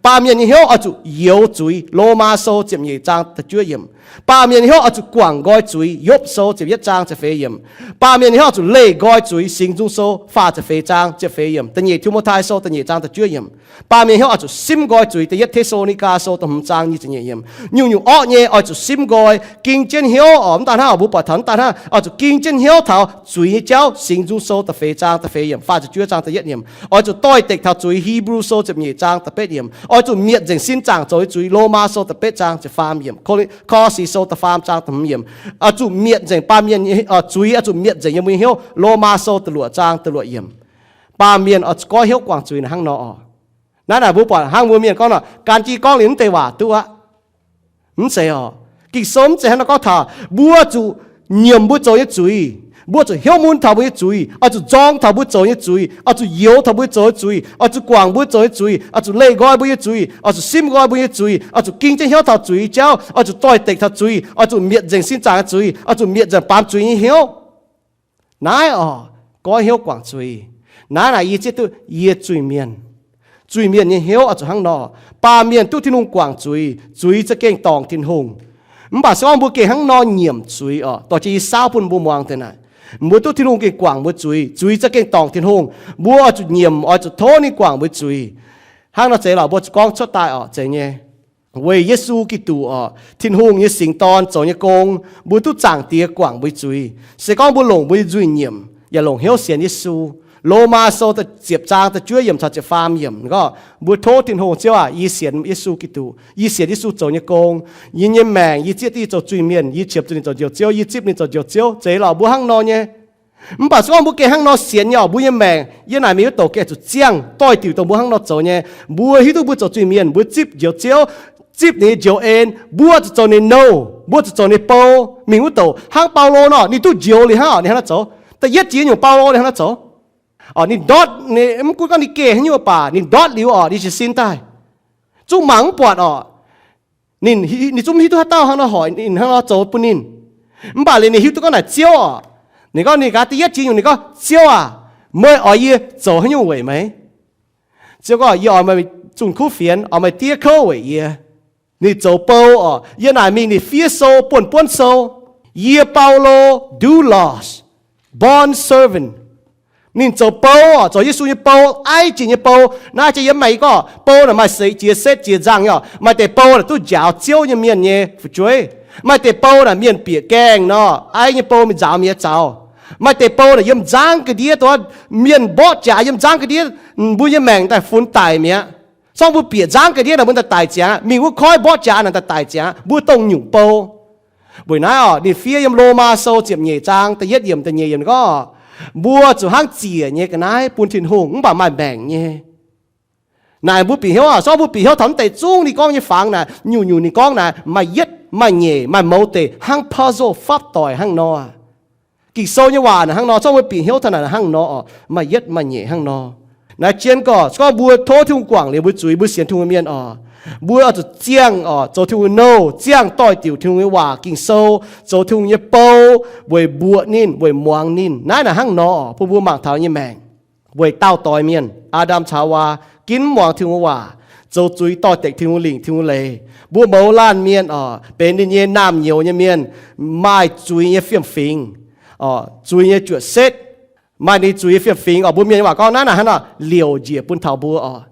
Baamh mienh nyei hnyouv oix zuqc youx zuiz. Lomaa Sou ziepc nyeic zaang da'juov yiemc. Baamh mienh nyei hnyouv oix zuqc guangc nqoi zuiz. Yopv Sou ziepc yietv zaang ziepc feix yiemc. Baamh mienh nyei hnyouv oix zuqc leih nqoi zuiz. Singx Nzung Sou faah ziepc feix zaang ziepc feix yiemc. Da'nyeic Ti^mo^tai Sou da'nyeic zaang da'juov yiemc. Baamh mienh hnyouv oix zuqc simv nqoi zuiz. Da'yietv Te^saa^lo^ni^gaa Sou da'hmz zaang nyic ziepc nyeic yiemc. Nyungc-nyungc orqv nyei oix zuqc simv nqoi. Ging jienv hnyouv orqc, mv daan hnangv, mbuo buatc taux mv daan hnangv, oix zuqc ging jienv hnyouv taux zuiz nyei jauv. Singx Nzung Sou da'feix zaang da'feix yiemc, faah ziepc juov zaang da'yietv yiemc. Oix zuqc doix-dekc taux zuiz. Hipv^lu Sou ziepc nyeic zaang da'betv yiemc. Oix zuqc mietc nzengc sin zaangc zoux nyei zuiz. Lomaa Sou da'betv zaang ziepc faam yiemc. Ko^li, Ko^lo^si Sou da'faam zaang da'hmz yiemc. Oix zuqc mietc nzengc baamh mienh, zuiz oix zuqc mietc nzengc yiem mbuo nyei hnyouv. Lomaa Sou da'luoqc zaang da'luoqc yiemc. Baamh mienh oix zuqc goiv hnyouv guangc zuiz naaic hnangv nor oc. Naaiv naaic mbuo buatc hnangv mbuo mienh gorngv nor, gan jiv gorngv liuz mv deix waac duqv aqv. Mv zeiz oc. Ging-Sou mv zeiz hnangv nor gorngv taux mbuo zuqc nyiemc mbuo zoux nyei zuiz. Mbuo zuqc hnyouv mun taux mbuo nyei zuiz, oix zuqc nzorng taux mbuo zoux nyei zuiz, oix zuqc youx taux mbuo zoux nyei zuiz, oix zuqc guangc mbuo zoux nyei zuiz, oix zuqc leih nqoi mbuo nyei zuiz, oix zuqc simv nqoi mbuo nyei zuiz, oix zuqc ging jienv hnyouv taux zuiz nyei jauv, oix zuqc doix-dekc taux zuiz, oix zuqc mietc nzengc sin zaangc nyei zuiz, oix zuqc mietc nzengc baamz zuiz nyei hnyouv. Naaiv oc, goiv hnyouv guangc zuiz. Naaiv naaic yie zieqv duqv yie zuiz-mienh. Zuiz-mienh nyei hnyouv oix zuqc hnangv nor. Baamh mienh duqv Tin-Hungh guangc zuiz, zuiz za'gengh dorngc Tin-Hungh. Mv baac se gorngv mbuo gengh hnangv nor nyiemc zuiz oc, dorh jienv yie saauv bun mbuo muangx deix naaic, mbuo duqv Tin-Hungh gengh guangc mbuo zuiz, zuiz za'gengh dorngc Tin-Hungh. Mbuo oix zuqc nyiemc, oix zuqc tov ninh guangc mbuo zuiz. Hnangv nor zeiz lorqc, mbuo zuqc gorngv cuotv daaih oc, zeiz nyei. Weic Yesu Giduc oc, Tin-Hungh nyei Singx Dorn zoux nyei gong, mbuo duqv Zaangc Diex guangc mbuo zuiz. Se gorngv mbuo longc mbuo nyei nzuih nyiemc, yaac longc hnyouv sienx Yesu. Lomaa Sou ziepc zaang da'juov yiemc caux ziepc faam yiemc gorngv, mbuo tov Tin-Hungh, Ziouv aac, yie sienx Yesu Giduc, yie sienx Yesu zoux nyei gong, yie nyei maengc yie zieqv duqv yie zoux zuiz-mienh, yie qiemx zuqc ninh zoux Njoux Ziouv, yie zipv ninh zoux Njoux Ziouv, zeiz lorqc, mbuo hnangv nor nyei. Mv baac se gorngv mbuo gengh hnangv nor sienx nyei oc, mbuo nyei maengc yiem naaic mingh wuov douc gengh zuqc ziangh doix-diuc dongh mbuo hnangv nor zoux nyei. Mbuo hiuv duqv mbuo zoux zuiz-mienh, mbuo zipv Njoux Ziouv, zipv ninh nyei njoux en, mbuo zuqc zoux ninh nouh, mbuo zuqc zoux ninh bou. Mingh wuov douc hnangv Baulo nor, ninh duqv njoux liuz hnangv oc, ninh hnangv nor zoux. Da'yietv jiex nyungc Baulo ninh hnangv nor zoux. Oc, ninh ndortv, ninh mv gunv gorngv ninh geh haaix nyungc baac ninh ndortv liuz oc, ninh jiez sin daaih. Zungv mangc mv buatc oc. Ninh, ninh zungv mv hiuv duqv haaix dauh hnangv nor hoic ninh hnangv nor zoux bun ninh. Mv baac liuz ninh hiuv duqv gorngv naaic Ziouv oc. Ninh gorngv ninh gaax da'yietv jiex nyungc ninh gorngv, Ziouv aac, meih oix yie zoux haaix nyungc weic meih? Ziouv gorngv, yie oix meih zunh kuv fienx, oix meih diev kouv weic yie. Ninh zoux bou oc. Yiem naaic mingh ninh fiev sou, buonv buonv sou. Yie Baulo, doulos, bond servant. Ninh zoux bou oc, zoux Yesu nyei bou, aiv jiex nyei bou. Naaiv jiex yiem maaih gorngv bou naaic maaih seix jiex setv jiex nzangh nyei oc. Maaih deix bou naaic duqv njaaux Ziouv nyei mienh nyei fu'jueiv. Maaih deix bou naaic mienh bieqc gaengh nor, aiv nyei bou mingh nzaaux mi'aqv zaux. Maaih deix bou naaic yiem nzangv ga'ndiev, dongh mienh mborqv jaax yiem nzangv ga'ndiev, mbuo nyei maengc daaih funx daic mi'aqv. Se gorngv mbuo bieqc nzangv ga'ndiev naaic mbuo daaih daic ziangx, mingh wuov koiv mborqv jaax naaic daaih daic ziangx, mbuo dongh nyungc bou. Weic naaiv oc, ninh fiev yiem Lomaa Sou ziepc nyeic zaang da'yietv yiemc da'nyeic yiemc gorngv, mbuo zuqc hnangv ziec nyei ga'naaiv bun Tin-Hungh mv baac maaih maengc nyei. Naaic mbuo bieqc hnyouv oc, se gorngv mbuo bieqc hnyouv taux mv deix zungv ninh gorngv nyei fangx naaic, nyungc-nyungc ninh gorngv naaic maaih yietv maaih nyeic maaih mouz deix hnangv puzzle fapv doic hnangv nor. Ging-Sou nyei waac naaic hnangv nor, se gorngv mbuo bieqc hnyouv taux naaic hnangv nor oc, maaih yietv maaih nyeic hnangv nor. Naaiv jienv gorngv, se gorngv mbuo tov Tin-Hungh guangc liuz mbuo zuiz, mbuo sienx Tin-Hungh mienh oc, mbuo oix zuqc ziangh oc, zoux Tin-Hungh nyei nouh, ziangh doix-diuc Tin-Hungh nyei waac Ging-Sou, zoux Tin-Hungh nyei bou, weic mbuoqc ninh, weic muangx ninh. Naaiv naaic hnangv nor bun mbuo mangc taux nyei maengc. Weic daauh doix mienh, Aa^ndam caux Haawaa, ginv mv muangx Tin-Hungh waac, zoux zuiz doix-dekc Tin-Hungh lingc Tin-Hungh leiz. Mbuo mouz laanh mienh oc, benx ninh nyei naamh nyouz nyei mienh, maaih zuiz nyei fiem-fingx, zuiz nyei juoqc setv, maaih ninh zuiz nyei fiem-fingx oc. Mbuo mienh nyei waac gorngv naaiv naaic hnangv nor liouc njiec bun taux mbuo oc.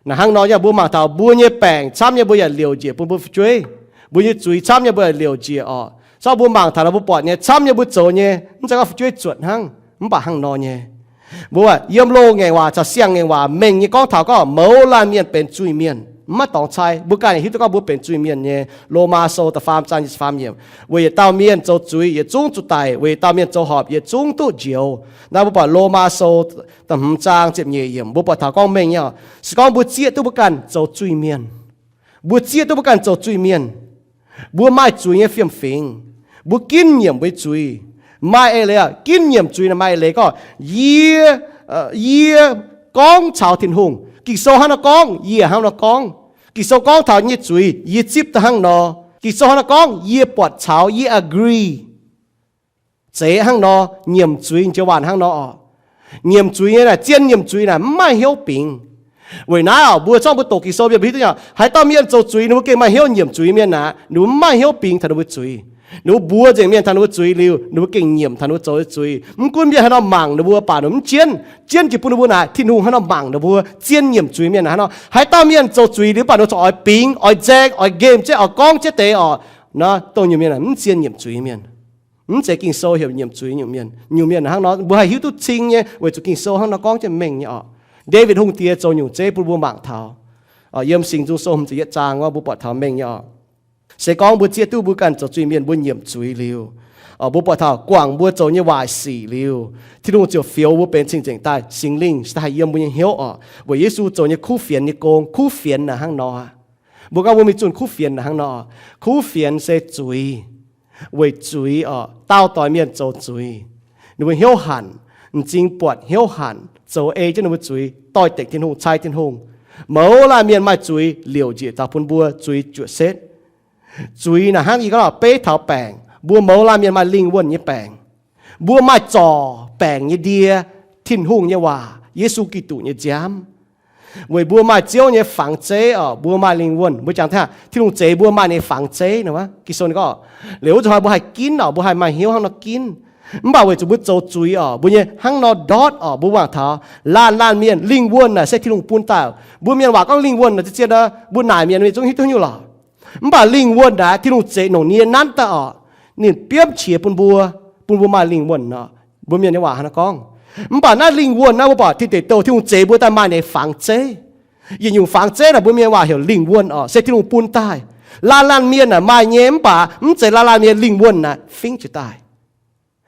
Naaic hnangv nor yaac mbuo mangc taux mbuo nyei baengc camv nyei mbuo yaac liouc njiec bun mbuo fu'jueiv. Mbuo nyei zuiz camv nyei mbuo yaac liouc njiec oc. Se gorngv mbuo mangc taux naaic mbuo buatc nyei camv nyei mbuo zoux nyei, mv zeiz gorngv fu'jueiv zuotc hnangv, mv baac hnangv nor nyei. Mbuo yiem loz-ngaengc waac caux siang-ngaengc waac mengh nyei gorngv taux gorngv mouz laanh mienh benx zuiz-mienh, mv maaih dorngx cai. Mbuo ganh hiuv duqv gorngv mbuo benx zuiz-mienh nyei. Lomaa Sou da'faam zaang nyic ziepc faam yiemc, weic yietc dauh mienh zoux zuiz yietc zungv zuqc daic, weic yietc dauh mienh zoux horpc yietc zungv duqv njoux. Naaiv mbuo buatc Lomaa Sou da'hmz zaang ziepc nyeic yiemc, mbuo buatc taux gorngv mengh nyei oc. Se gorngv mbuo zieqv duqv mbuo ganh zoux zuiz-mienh, mbuo zieqv duqv mbuo ganh zoux zuiz-mienh, mbuo maaih zuiz nyei fiem-fingx, mbuo ginv nyiemc mbuo nyei zuiz. Maaih eix leiz oc, ginv nyiemc zuiz naaic maaih eix leiz gorngv, yie, yie gorngv caux Tin-Hungh. Ging-Sou hnangv nor gorngv, yie hnangv nor gorngv. Ging-Sou gorngv taux nyei zuiz, yie zipv daaih hnangv nor. Ging-Sou hnangv nor gorngv, yie buatc caux, yie agree. Zeiz hnangv nor, nyiemc zuiz joux waac hnangv nor oc. Nyiemc zuiz nyei naaic, zien nyiemc zuiz naaic mv maaih hnyouv bingx. Weic naaiv oc, mbuo zorqv mbuo doqc Ging-Sou mienh mbuo hiuv duqv nyei, haaix dauh mienh zoux zuiz ninh mbuo gengh maaih hnyouv nyiemc zuiz mienh naaic, ninh mbuo mv maaih hnyouv bingx taux ninh mbuo zuiz. Ninh mbuo mbuox nzengc mienh taux ninh mbuo zuiz liuz, ninh mbuo gengh nyiemc taux ninh mbuo zoux nyei zuiz. Mv gunv mienh haaix nor mangc ninh mbuo baac ninh mv jienv, jienv jiex bun ninh mbuo naaic, Tin-Hungh haaix nor mangc ninh mbuo, zien nyiemc zuiz mienh naaic hnangv nor. Haaix dauh mienh zoux zuiz liuz baac ninh mbuo corc oix bingx, oix nzaeng, oix nqemh jienv, oix gorngv jienv deix oc. Nor dongh nyungc mienh naaic mv zien nyiemc zuiz mienh. Mv zeiz Ging-Sou heuc nyiemc zuiz nyungc mienh. Nyungc mienh hnangv nor mbuo haih hiuv duqv cing nyei, weic zuqc Ging-Sou hnangv nor gorngv jienv mengh nyei oc. Ndaawitv Hungh Diex zoux nyungc zeiv bun mbuo mangc taux. Yiem Singx Nzung Sou hmz ziepc yietv zaang wuov mbuo buatc taux mengh nyei oc. Se gorngv mbuo zieqv duqv mbuo ganh zoux zuiz-mienh, mbuo nyiemc zuiz liuz, mbuo buatc taux guangc mbuo zoux nyei waaic sic liuz, Tin-Hungh ziouc fioux mbuo benx cing-nzengc daaih, Singx Lingh se daaih haih yiem mbuo nyei hnyouv oc. Weic Yesu zoux nyei kuv fienx nyei gong, kuv fienx naaic hnangv nor aqv. Mbuo gorngv mbuo mingh zunh kuv fienx naaic hnangv nor, kuv fienx se zuiz. Weic zuiz oc, daauh doic mienh zoux zuiz. Ninh mbuo hnyouv hanc, m'zing buatc hnyouv hanc, zoux ei jienv ninh mbuo zuiz, doix-dekc Tin-Hungh, cai Tin-Hungh. Mouz laanh mienh maaih zuiz liouc njiec taux bun mbuo zuiz juoqc setv. Zuiz naaic hnangv yie gorngv beiv taux baengc. Mbuo mouz laanh mienh maaih lingh wuonh nyei baengc. Mbuo maaih zorc baengc nyei ndie, Tin-Hungh nyei waac, Yesu Giduc nyei nziaamv. Weic mbuo maaih Ziouv nyei fangx zeiv oc, mbuo maaih lingh wuonh. Mbuo jangx taux Tin-Hungh zeix mbuo maaih ninh fangx zeiv nor, Ging-Sou ninh gorngv, liuz wuov zuqc hnoi mbuo haih ginv oc, mbuo haih maaih hnyouv hnangv nor ginv. Mv baac weic zuqc mbuo zoux zuiz oc, mbuo nyei hnangv nor ndortv oc, mbuo wangc taux laanh laanh mienh lingh wuonh naaic se Tin-Hungh bun daaih. Mbuo mienh waac gorngv lingh wuonh naaic zien-zien nor, mbuo naaic mienh mingh zungv hiuv duqv nyungc lorqc. Mv baac lingh wuonh naaic Tin-Hungh zeix nongc nie nanv daaih oc, ninh biomv qiex bun mbuo, bun mbuo maaih lingh wuonh nor. Mbuo mienh nyei waac hnangv naaiv gorngv. Mv baac naaiv lingh wuonh naaiv mbuo buatc Tin Deic Douh Tin-Hungh zeix mbuo daaih maaih ninh fangx zeiv. Yietc nyungc fangx zeiv naaic mbuo mienh waac heuc lingh wuonh oc, se Tin-Hungh bun daaih. Laanh laanh mienh naaic maaih nyei, mv baac mv zeiz laanh laanh mienh lingh wuonh naaic fingv jiez daaih.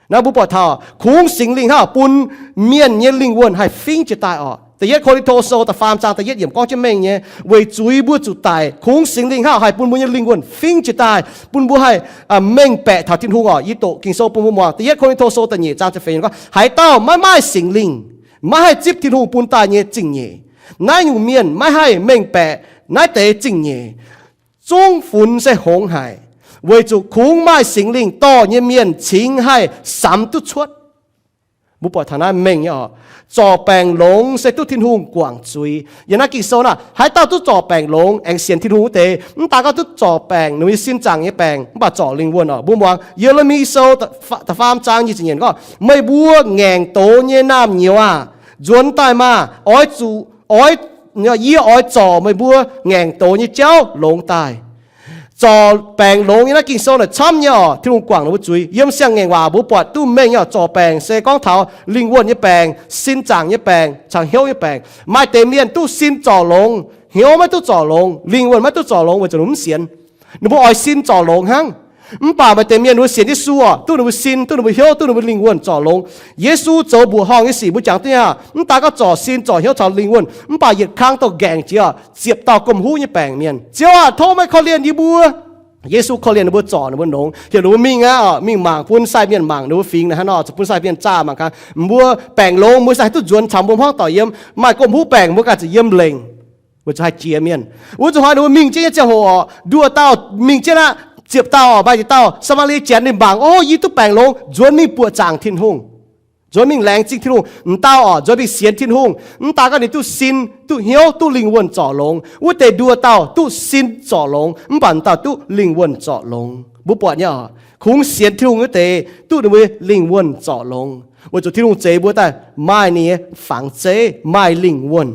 Naaiv mbuo buatc taux kungx Singx Lingh hnangv bun mienh nyei lingh wuonh haih fingv jiez daaih oc. Da'yietv Ko^lin^to Sou da'faam zaang da'yietv yiemc gorngv jienv mengh nyei, weic zuiz mbuo zuqc daic, kungx Singx Lingh hnangv haih bun mbuo nyei lingh wuonh fingv jiez daaih, bun mbuo haih mengh baeqc taux Tin-Hungh oc. Yie doqc Ging-Sou bun mbuo muangx. Da'yietv Ko^lin^to Sou da'nyeic zaang ziepc feix gorngv, haaix dauh maiv maaih Singx Lingh, maiv haih zipv Tin-Hungh bun daaih nyei zingh nyeic. Naaiv nyungc mienh maiv haih mengh baeqc naaiv deix zingh nyeic. Zungv funx se hngongx haic, weic zuqc kungx maaih Singx Lingh dorh nyei mienh cingx haih samx duqv cuotv. Mbuo buatc taux naaiv mengh nyei oc. Zorc baengc longx se duqv Tin-Hungh guangc zuiz. Yiem naaiv Ging-Sou naaic, haaix dauh duqv zorc baengc longx aengx sienx Tin-Hungh wuov deix, mv daaih gorngv duqv zorc baengc, ninh mbuo nyei sin zaangc nyei baengc, mv baac zorc lingh wuonh oc. Mbuo muangx Ye^le^mi Sou da'faam zaang nyic ziepc nyeic gorngv, meih mbuo ngaengc doz nyei naamh nyouz aah! Nzuonx daaih maah! Oix zuqc, oix, yie oix zorc meih mbuo ngaengc doz nyei jauv longx daaih. Zorc baengc longx nyei naaiv Ging-Sou naaic camv nyei oc. Tin-Hungh guangc ninh mbuo zuiz. Yiem Siang-Ngaengc Waac mbuo buatc duqv mengh nyei oc. Zorc baengc se gorngv taux lingh wuonh nyei baengc, sin zaangc nyei baengc, caux hnyouv nyei baengc. Maaih deix mienh duqv sin zorc longx, hnyouv maiv duqv zorc longx, lingh wuonh maiv duqv zorc longx weic zuqc ninh mbuo mv sienx. Ninh mbuo oix sin zorc longx hnangv. Mv baac maaih deix mienh ninh mbuo sienx Yesu oc, duqv ninh mbuo sin, duqv ninh mbuo hnyouv, duqv ninh mbuo lingh wuonh zorc longx. Yesu zoux mbuoqc horngh nyei sic mbuo jangx duqv nyei aqv. Mv daaih gorngv zorc sin, zorc hnyouv, caux lingh wuonh, mv baac yietc kang dorh nqaengc jiex oc, ziepc dauh gomh huv nyei baengc mienh, Ziouv aah! Tov meih korv-lienh yie mbuo. Yesu korv-lienh ninh mbuo, zorc ninh mbuo longx, heuc ninh mbuo mingh aqv oc, mingh mangc bun sai mienh mangc ninh mbuo fingx naaiv hnangv nor, zuqc bun sai mienh zaah mangc gaax. Mbuo baengc longx mbuo se haih duqv nzuonx caux mbuo hmuangv doic yiem. Maaih gomh huv baengc mbuo ganh zuqc yiem lengc, weic zuqc haih jiex mienh. Wuov zuqc hnoi ninh mbuo mingh jienv nyei ziangh hoc oc, nduoh dauh mingh jienv aqv, ziepc dauh oc, maaih yietc dauh Saa^maa^lie Janx ninh mangc, O, yie duqv baengc longx, nzuonx mingh buoqc zaangc Tin-Hungh, nzuonx mingh laengz zingh Tin-Hungh. M'dauh oc, nzuonx mingh sienx Tin-Hungh. Mv daaih gorngv ninh duqv sin, duqv hnyouv, duqv lingh wuonh zorc longx. Wuov deix nduoh dauh duqv sin zorc longx, mv baac m'dauh duqv lingh wuonh zorc longx. Mbuo buatc nyei oc, kungx sienx Tin-Hungh wuov deix duqv ninh mbuo lingh wuonh zorc longx, weic zuqc Tin-Hungh zeix mbuo daaih maaih ninh nyei fangx zeiv, maaih lingh wuonh.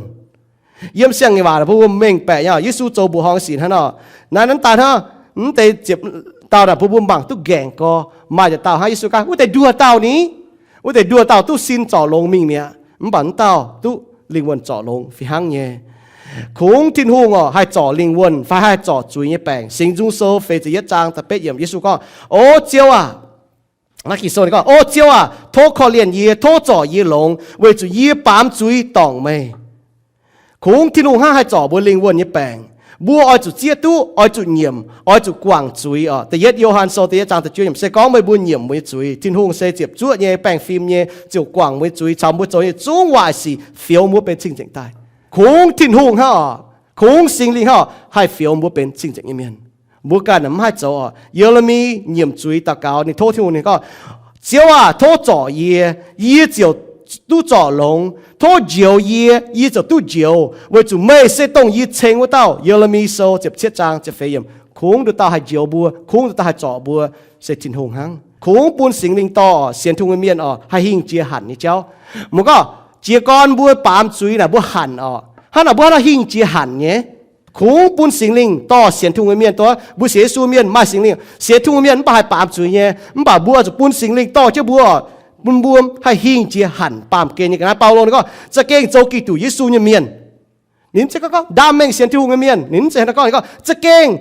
Yiem Siang-Ngaengc Waac mbuo mbuo mengh baeqc nyei oc, Yesu zoux mbuoqc horngh sic hnangv nor. Naaiv nanv daaih hnangv, mv deix ziepc dauh naaic mbuo mbuo mangc duqv nqaengc gorx. Maaih deix dauh hnangv Yesu gorngv, wuov deix nduoh dauh ni, wuov deix nduoh dauh duqv sin zorc longx mingh mi'aqv, mv baac m'dauh duqv lingh wuonh zorc longx fih hnangv nyei. Kungx Tin-Hungh oc haih zorc lingh wuonh fai haih zorc zuiz nyei baengc. Singx Nzung Sou feix ziepc yietv zaang da'betv yiemc, Yesu gorngv, O Ziouv aah! Naaiv Ging-Sou ninh gorngv, O Ziouv aah! Tov korv-lienh yie, tov zorc yie longx, weic zuqc yie baamz zuiz dorngc meih. Kungx Tin-Hungh hnangv haih zorc mbuo lingh wuonh nyei baengc. Mbuo oix zuqc zieqv duqv, oix zuqc nyiemc, oix zuqc guangc zuiz oc. Da'yietv Yo^han Sou da'yietv zaang da'juov yiemc se gorngv meih mbuo nyiemc mbuo nyei zuiz, Tin-Hungh se ziepc zuoqv nyei, baengh fim nyei, ziouc guangc mbuo nyei zuiz caux mbuo zoux nyei zungv waaic sic, fioux mbuo benx cing-nzengc daaih. Kungx Tin-Hungh hnangv oc, kungx Singx Lingh hnangv oc, haih fioux mbuo benx cing-nzengc nyei mienh. Mbuo ganh mv haih zoux oc. Ye^le^mi nyiemc zuiz daux gaux, ninh tov Tin-Hungh, ninh gorngv, Ziouv aah! Tov zorc yie, yie ziouc duqv zorc longx. Tov njoux yie, yie ziouc duqv njoux, weic zuqc meih se dongh yie ceng wuov dauh. Ye^le^mi Sou ziepc cietv zaang ziepc feix yiemc. Kungx nduqc dauh haih njoux mbuo, kungx nduqc dauh haih zorc mbuo, se Tin-Hungh hnangv. Kungx bun Singx Lingh dorh sienx Tin-Hungh nyei mienh oc haih hingh jiex hanc nyei jauv. Mbuo gorngv jiez gorn mbuo baamz zuiz naaic mbuo hanc oc. Hnangv naaic mbuo hnangv nor hingh jiex hanc nyei. Kungx bun Singx Lingh dorh sienx Tin-Hungh nyei mienh, dorh mbuo sienx Yesu mienh maaih Singx Lingh. Sienx Tin-Hungh mienh mv baac haih baamz zuiz nyei, mv baac mbuo zuqc bun Singx Lingh dorh jienv mbuo, bun mbuo haih hingh jiex hanc baamh gen nyei. Ga'naaiv Baulo ninh gorngv, za'gengh zoux Giduc Yesu nyei mienh. Ninh mv zeiz gorngv ndaam mengh sienx Tin-Hungh nyei mienh. Ninh mv zeiz gorngv, ninh gorngv za'gengh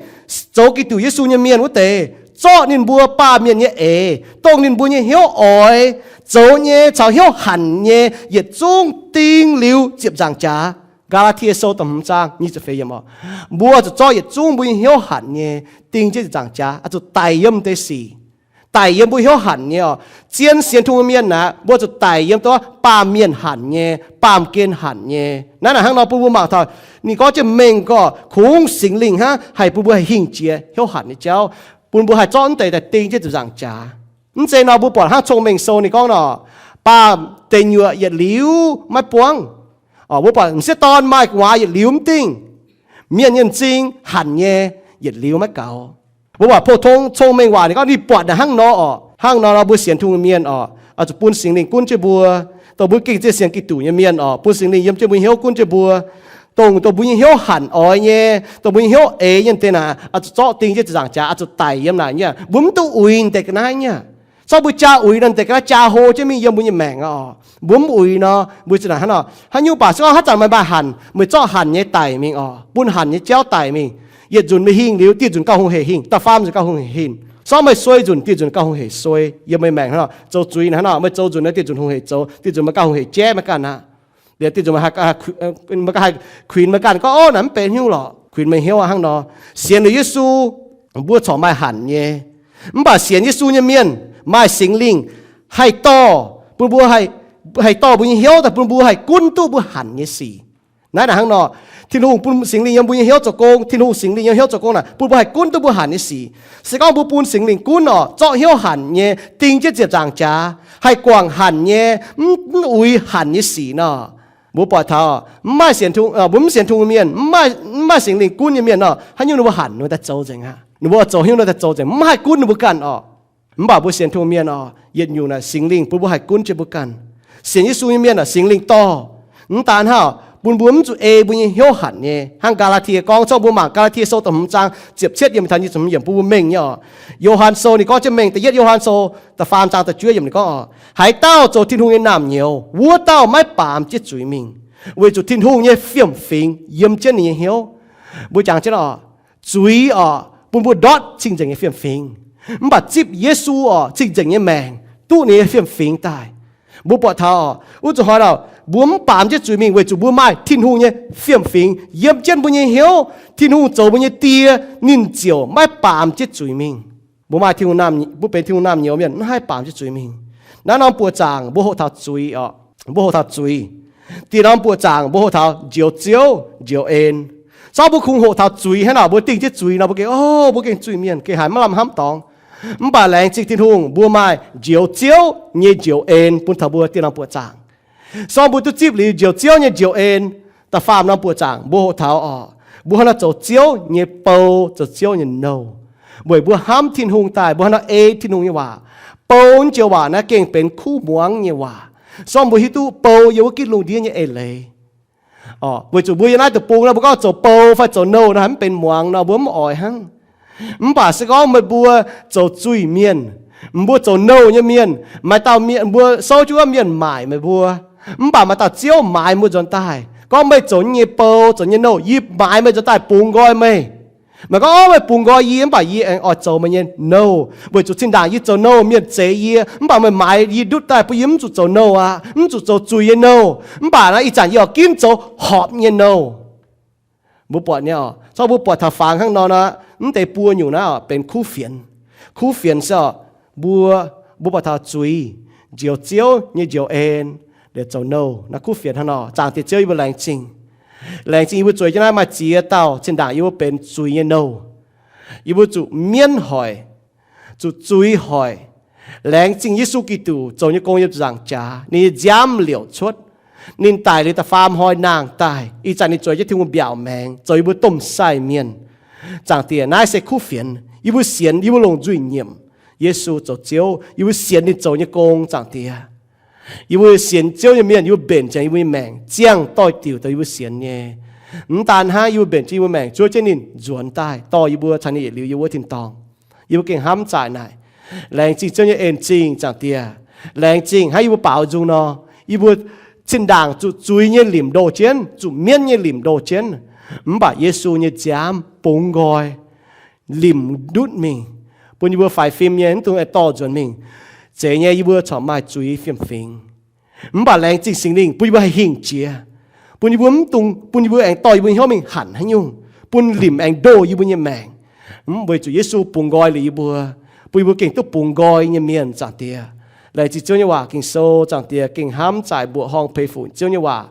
zoux Giduc Yesu nyei mienh wuov deix, zorqv ninh mbuo baamh mienh nyei eix, dongh ninh mbuo nyei hnyouv oix zoux nyei caux hnyouv hanc nyei yietc zungv ding liuz ziepc nzaangc jaax. Gaa^laa^tie Sou da'hmz zaang nyic ziepc feix yiemc oc, mbuo zuqc zorqv yietc zungv mbuo nyei hnyouv hanc nyei, ding jienv ziepc nzaangc jaax, oix zuqc daic yiem deix sic, daic yiem mbuo hnyouv hanc nyei oc. Zien sienx Tin-Hungh mienh naaic, mbuo zuqc daic yiem dongh baamh mienh hanc nyei, baamh gen hanc nyei. Naaiv naaic hnangv nor bun mbuo mangc taux ninh gorngv jienv mengh gorqv kungx Singx Lingh hnangv haih bun mbuo haih hingh jiex hnyouv hanc nyei jauv, bun mbuo haih zorqv mv deix daaih ding jienv ziepc nzaangc jaax. Mv zeiz nor mbuo buatc hnangv Cong-Mengh Sou ninh gorngv nor, baamh deic nyuoqc yietc liuz maiv buangv. Mbuo buatc m'sieqv dorn maaih gu'nguaaz yietc liuz mv dingh. Mienh nyei m'zing hanc nyei, yietc liuz maiv gaux. Mbuo buatc pou-tong Cong-Mengh Waac ninh gorngv ninh buatc naaic hnangv nor oc. Hnangv nor nor mbuo sienx Tin-Hungh mienh oc, oix zuqc bun Singx Lingh gunv jienv mbuo. Dongh mbuo gengh zien sienx Giduc nyei mienh oc, bun Singx Lingh yiem jienv mbuo nyei hnyouv gunv jienv mbuo. Dongh, dongh mbuo nyei hnyouv hanc oix nyei, dongh mbuo nyei hnyouv eix nyei deix naaic, oix zuqc zorqv ding jienv ziepc nzaangc jaax, oix zuqc daic yiem naaic nyei. Mbuo mv duqv uix deix ga'naaiv nyei. Zorqv mbuo jaa uix nor, deix ga'naaiv jaa hlo jienv mingh yiem mbuo nyei maengc oc. Mbuo mv uix nor, mbuo ziouc naaic hnangv nor. Haaix nyungc baac se gorngv haaix zanc meih maaih hanc, meih zorqv hanc nyei daic mingh oc, bun hanc nyei jauv daic mingh. Yietc nzunc meih hingh liuz, dieh nzunc gauh hungh heic hingh, da'faam nzunc gauh hungh heic hingh. Zorqv meih suei nzunc, dieh nzunc gauh hungh heic suei. Yiem meih maengc hnangv nor, zoux zuiz naaic hnangv nor, meih zoux nzunc naaiv, dieh nzunc hungh heic zoux, dieh nzunc meih gauh hungh heic jaiv meih ganh aqv. Liuz dieh nzunc meih ganh kuinx meih ganh gorngv, Ov, naaiv mv benx hnyouv lorqc. Kuinx meih hnyouv aqv hnangv nor. Sienx liuz Yesu, mbuo corc maaih hanc nyei. Mv baac sienx Yesu nyei mienh maaih Singx Lingh haih dorh bun mbuo, haih dorh mbuo nyei hnyouv daaih bun mbuo haih gunv duqv mbuo hanc nyei sic. Naaiv naaic hnangv nor, Tin-Hungh bun Singx Lingh yiem mbuo nyei hnyouv zoux gong. Tin-Hungh Singx Lingh yiem hnyouv zoux gong naaic bun mbuo haih gunv duqv mbuo hanc nyei sic. Se gorngv mbuo bun Singx Lingh gunv oc, zorqv hnyouv hanc nyei ding jienv ziepc nzaangc jaax, haih guangc hanc nyei, mv, mv uix hanc nyei sic nor, mbuo buatc taux mv maaih sienx, mbuo mv sienx Tin-Hungh mienh, mv maaih Singx Lingh gunv nyei mienh nor, haaix nyungc ninh mbuo hanc ninh mbuo daaih zoux nzengc aqv. Ninh mbuo zoux haaix nyungc ninh daaih zoux nzengc, mv haih gunv ninh mbuo ganh oc. Mv baac mbuo sienx Tin-Hungh mienh oc, yietc nyungc naaic Singx Lingh bun mbuo haih gunv jienv mbuo ganh. Sienx Yesu nyei mienh naaic Singx Lingh dorh. Mv daan hnangv, bun mbuo mv zuqc ei mbuo nyei hnyouv hanc nyei. Hnangv Gaa^laa^tie gorngv, zorqv mbuo mangc Gaa^laa^tie Sou da'hmz zaang ziepc cietv yiemc taux nyic ziepc hmz yiemc bun mbuo mengh nyei oc. Yo^han Sou ninh gorngv jienv mengh, da'yietv Yo^han Sou da'faam zaang da'juov yiemc ninh gorngv oc, haaix dauh zoux Tin-Hungh nyei naamh nyouz, wuov dauh maiv baamz jienv zuiz mingh, weic zuqc Tin-Hungh nyei fiem-fingx yiem jienv ninh nyei hnyouv. Mbuo jangx jienv oc, zuiz oc, bun mbuo ndortv cing-nzengc nyei fiem-fingx. Mv baac zipv Yesu oc, cing-nzengc nyei maengc, duqv ninh nyei fiem-fingx daaih. Mbuo buatc taux wuov zuqc hnoi naaic, mbuo mv baamz jienv zuiz mingh weic zuqc mbuo maaih Tin-Hungh nyei fiem-fingx yiem jienv mbuo nyei hnyouv. Tin-Hungh zoux mbuo nyei Die, ninh ziouc maiv baamz jienv zuiz mingh. Mbuo maaih Tin-Hungh, mbuo benx Tin-Hungh naamh nyouz mienh mv haih baamz jienv zuiz mingh. Naaiv norm buoqc zaangc mbuo hoqc taux zuiz oc, mbuo hoqc taux zuiz. Dieh norm buoqc zaangc mbuo hoqc taux njoux Ziouv, njoux en. Zorqv mbuo kungx hoqc taux zuiz hnangv naaic, mbuo dingh jienv zuiz nor, mbuo gengh, o, mbuo gengh zuiz-mienh, gengh haiz maiv lamh hnamv dorngx. Mv baac laengz zingh Tin-Hungh, mbuo maaih njoux Ziouv nyei njoux en bun taux mbuo dieh norm buoqc zaangc. Sorng mbuo duqv zipv liuz njoux Ziouv nyei njoux en, da'faam norm buoqc zaangc mbuo hoqc taux oc, mbuo hnangv nor zoux Ziouv nyei bou, zoux Ziouv nyei nouh, weic mbuo hnamv Tin-Hungh daaih, mbuo hnangv nor ei Tin-Hungh nyei waac. Bou naaiv joux waac naaiv gengh benx kuv muangx nyei waac. Sorng mbuo hiuv duqv bou yiem wuov gitv lungh ndiev nyei eix leiz. Weic zuqc mbuo yiem naaiv deic-bung nor, mbuo gorngv zoux bou fai zoux nouh nor, mv benx muangx nor, mbuo mv oix hnangv. Mv baac se gorngv meih mbuo zoux zuiz-mienh, mbuo zoux nouh nyei mienh, maaih dauh mienh, mbuo souv jienv wuov mienh maaic meih mbuo, mv baac maaih dauh Ziouv maaiz mbuo nzuonx daaih, gorngv meih zoux nyei bou, zoux nyei nouh, yie maaiz meih nzuonx daaih bungx nqoi meih. Meih gorngv, Ov, meih bungx nqoi yie, mv baac yie aengx oix zoux meih nyei nouh, weic zuqc zinh ndaangc yie zoux nouh mienh zeix yie, mv baac meih maaiz yie ndutv daaih bun yie mv zuqc zoux nouh aqv, mv zuqc zoux zuiz nyei nouh. Mv baac naaiv ih zanc yie oix ginv zoux horpc nyei nouh. Mbuo buatc nyei oc, zorqv mbuo buatc taux fangx hnangv nor nor, mv deix buo nyungc naaiv oc benx kuv fienx. Kuv fienx se oc, mbuo, mbuo buatc taux zuiz, njoux Ziouv nyei njoux en, liuz zoux nouh, naaiv kuv fienx hnangv nor. Zaangc Diex Ziouv, yie mbuo laengz zingh. Laengz zingh yie mbuo zueiz jienv naaiv maaih ziex dauh zinh ndaangc yie mbuo benx zuiz nyei nouh. Yie mbuo zuqc mienv hoic, zuqc zuiz hoic. Laengz zingh Yesu Giduc zoux nyei gong yiem ziepc nzaangc jaax, ninh nyei nziaamv liouc cuotv. Ninh daic liuz da'faam hnoi nangh daaih, ih zanc ninh zueiz jienv Tin-Hungh mbiaauc maengx, zoux yie mbuo domh sai mienh. Zaangc Diex, naaiv se kuv fienx. Yie mbuo sienx, yie mbuo longc nzuih nyiemc Yesu zoux Ziouv. Yie mbuo sienx ninh zoux nyei gong, Zaangc Diex. Yie mbuo sienx Ziouv nyei mienh, yie mbuo mbenc ziangx yie mbuo nyei maengc ziangh doix-diuc dongh yie mbuo sienx nyei. Mv daan hnangv, yie mbuo mbenc jienv yie mbuo maengc zuov jienv ninh nzuonx daaih dorh yie mbuo caux ninh yietc liuz yiem wuov tin-dorngh. Yie mbuo gengh hnamv zaaic naaic. Laengz zingh Ziouv nyei en-zingh, Zaangc Diex. Laengz zingh hnangv yie mbuo baaux nzung nor, yie mbuo zinh ndaangc zuqc zuiz nyei limc ndoh jienv, zuqc mienv nyei limc ndoh jienv. Mv baac Yesu nyei nziaamv bungx nqoi, limc ndutv mingh, bun yie mbuo faix fim nyei, mv dungx dorh nzuonx mingh. Zeiz nyei, yie mbuo corc maaih zuiz fiem-fingx. Mv baac laengz zingh Singx Lingh bun yie mbuo haih hingh jiex. Bun yie mbuo mv dungx, bun yie mbuo aengx dorh yie mbuo nyei hnyouv mingh hanc haaix nyungc, bun limc aengx ndoh yie mbuo nyei maengc. Mv weic zuqc Yesu bungx nqoi liuz yie mbuo, bun yie mbuo gengh duqv bungx nqoi nyei mienh, Zaangc Diex. Laengz zingh Ziouv nyei waac Ging-Sou, Zaangc Diex, gengh hnamv zaaic mbuoqc horngh peix fuc Ziouv nyei waac.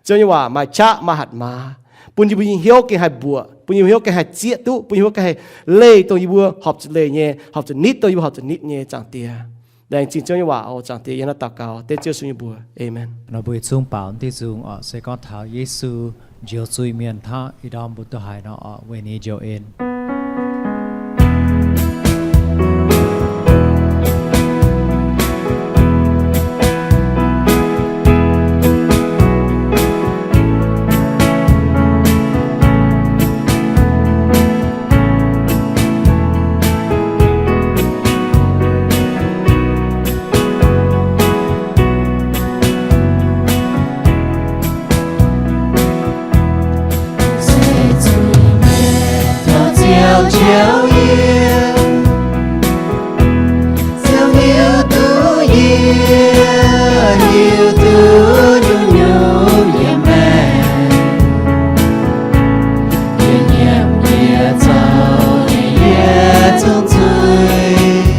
Ziouv nyei waac maaih qaqv maaih hatc maaz, bun yie mbuo nyei hnyouv gengh haih mbuoqc, bun yie mbuo hnyouv gengh haih zieqv duqv, bun yie mbuo gengh haih leih dongh yie mbuo horpc zuqc leih nyei, horpc zuqc nitv dongh yie mbuo horpc zuqc nitv nyei, Zaangc Diex. Laengz zingh Ziouv nyei waac oc, Zaangc Diex. Yie hnangv naaiv daux gaux dengv Ziouv Yesu nyei mbuox. Aamen. Nor mbuo yietc zungv baaux diuh nzung oc. Se gorngv taux Yesu njoux zuiz-mienh hnangv ih ndorm mbuo duqv haiz nor oc, weic ninh njoux en. Tov Ziouv njoux yie, Ziouv hiuv duqv yie, hiuv duqv nyungc-nyungc yiem maengc. Yie nyiemc yie zoux nyei yietc zungv zuiz.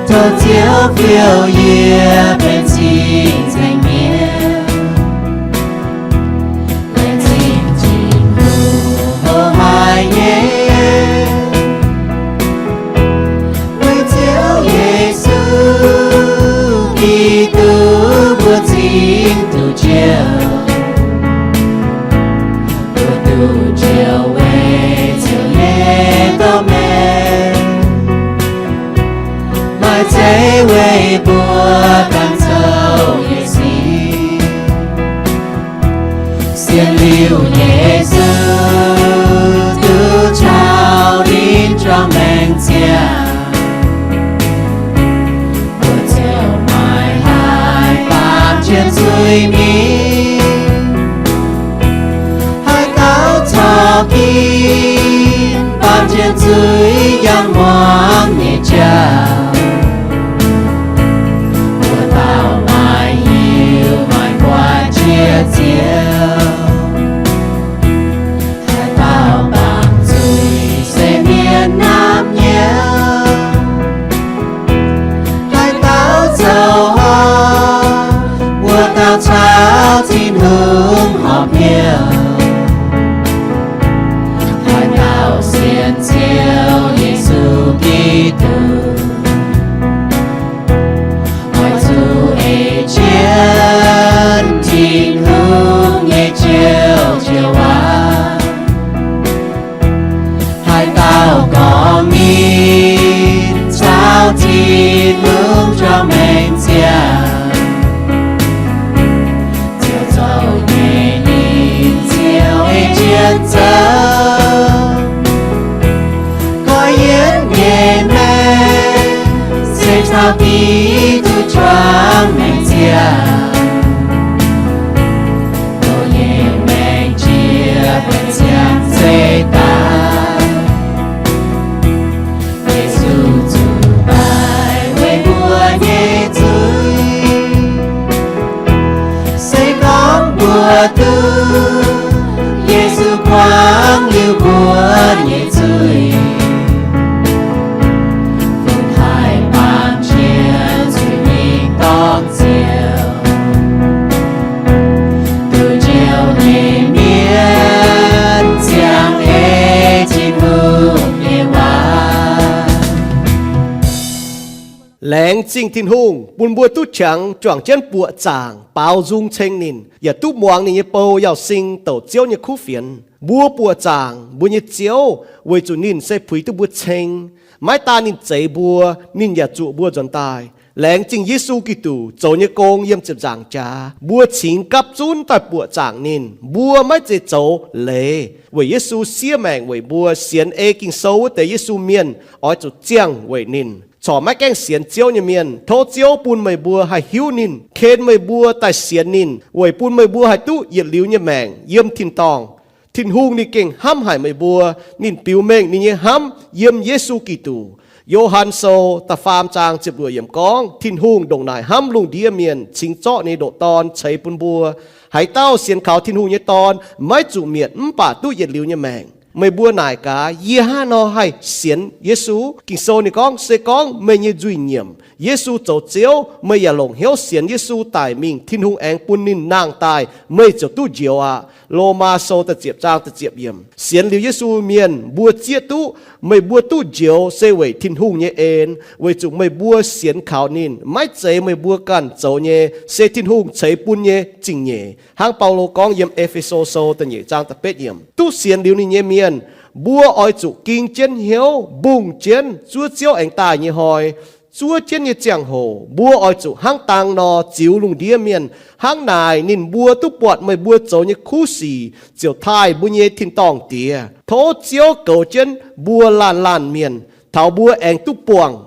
Tov Ziouv fiou yie benx cing-nzengc mienh, laengz zingh Tin-Hungh haiz nyei, weic Ziouv Yesu Giduc mbuo cingx duqv njoux. Mbuo duqv njoux weic Ziouv nyei dorh maengc, maaih zeiv weic mbuo ganh zoux nyei sic. Sienx liuz Yesu duqv caux ninh juangc maengc ziangh, mbuo ziouc maiv haih baamh jienv zuiz mingh. Haaix dauh corc ginv baamh jienv zuiz yangh muangx nyei jauv, mbuo dauh maiv hiuv maiv guaix jiex Ziouv. Haaix dauh baamz zuiz se mienh namx nyouz, haaix dauh zoux horpc, wuov dauh caux Tin-Hungh horpc hnyouv. Haaix dauh sienx Ziouv Yesu Giduc, oix zuqc ei jienv Tin-Hungh nyei joux joux waac. Haaix dauh gorngv ninh caux Tin-Hungh juangc maengc ziangh, Ziouv zoux nyei ninh ziouc ei jienv zoux. Goiv yienv nyei maengc se caux Giduc juangc maengc ziangh, loz nyei maengc jiex benx ziangh zeiv daaih. Yesu zuqc daic weic mbuo nyei zuiz. Se gorngv mbuo duqv Yesu kuangx liuz mbuo nyei zuiz, fun haic baamh jiex zuiz mingh dorng Ziouv. Duqv njoux nyei mienh ziangh ei Tin-Hungh nyei waac. Laengz zingh Tin-Hungh bun mbuo duqv qangx juangc jienv buoqc zaangc baaux nzung ceng ninh, yaac duqv muangx ninh nyei bou Yauz Sing douc Ziouv nyei kuv fienx. Mbuo buoqc zaangc mbuo nyei Ziouv weic zuqc ninh se puix duqv mbuo ceng. Maiv daan ninh zeix mbuo, ninh yaac zuqc mbuo nzuonx daaih. Laengz zingh Yesu Giduc zoux nyei gong yiem ziepc nzaangc jaax, mbuo cingx gapv zunv daaih buoqc zaangc ninh. Mbuo maiv zeiz zoux leiz weic Yesu siev maengc weic mbuo. Sienx ei Ging-Sou wuov deix Yesu mienh oix zuqc ziangh weic ninh. Corc maiv gaengh sienx Ziouv nyei mienh, tov Ziouv bun meih mbuo haih hiuv ninh, ken meih mbuo daaih sienx ninh, weic bun meih mbuo haih duqv yietc liuz nyei maengc yiem tin-dorngh. Tin-Hungh ninh gengh hnamv haic meih mbuo. Ninh biux mengh ninh nyei hnamv yiem Yesu Giduc. Yo^han Sou da'faam zaang ziepc luoqc yiemc gorngv, Tin-Hungh ndongc naaic hnamv lungh ndiev mienh, cingx zorqv ninh nyei ndoqc Dorn ceix bun mbuo. Haaix dauh sienx kaux Tin-Hungh nyei Dorn maiv zuqc mietc mv baac duqv yietc liuz nyei maengc. Meih mbuo naaic gaax, yie hnangv haaix nor haih sienx Yesu? Ging-Sou ninh gorngv, se gorngv meih nyei nzuih nyiemc, Yesu zoux Ziouv, meih yaac longc hnyouv sienx Yesu daic mingh, Tin-Hungh aengx bun ninh nangh daaih, meih ziouc duqv njoux aqv. Lomaa Sou da'ziepc zaang da'ziepc yiemc. Sienx liuz Yesu mienh mbuo zieqv duqv, meih mbuo duqv njoux se weic Tin-Hungh nyei en, weic zuqc meih mbuo sienx kaux ninh. Maiv zeiz meih mbuo ganh zoux nyei, se Tin-Hungh ceix bun nyei zingh nyeic. Hnangv Baulo gorngv yiem E^fe^so Sou da'nyeic zaang da'betv yiemc. Duqv sienx liuz ninh nyei mienh, mbuo oix zuqc ging jienv hnyouv, mbungh jienv zuov Ziouv aengx daaih nyei hnoi. Zuov jienv nyei ziangh hoc mbuo oix zuqc hnangv dang nor ziux lungh ndiev mienh. Hnangv naaic ninh mbuo duqv buatc meih mbuo zoux nyei kuv sic ziouc taaih mbuo nyei tin-dorngh Diex. Tov Ziouv goux jienv mbuo laanh laanh mienh, taux mbuo aengx duqv buangh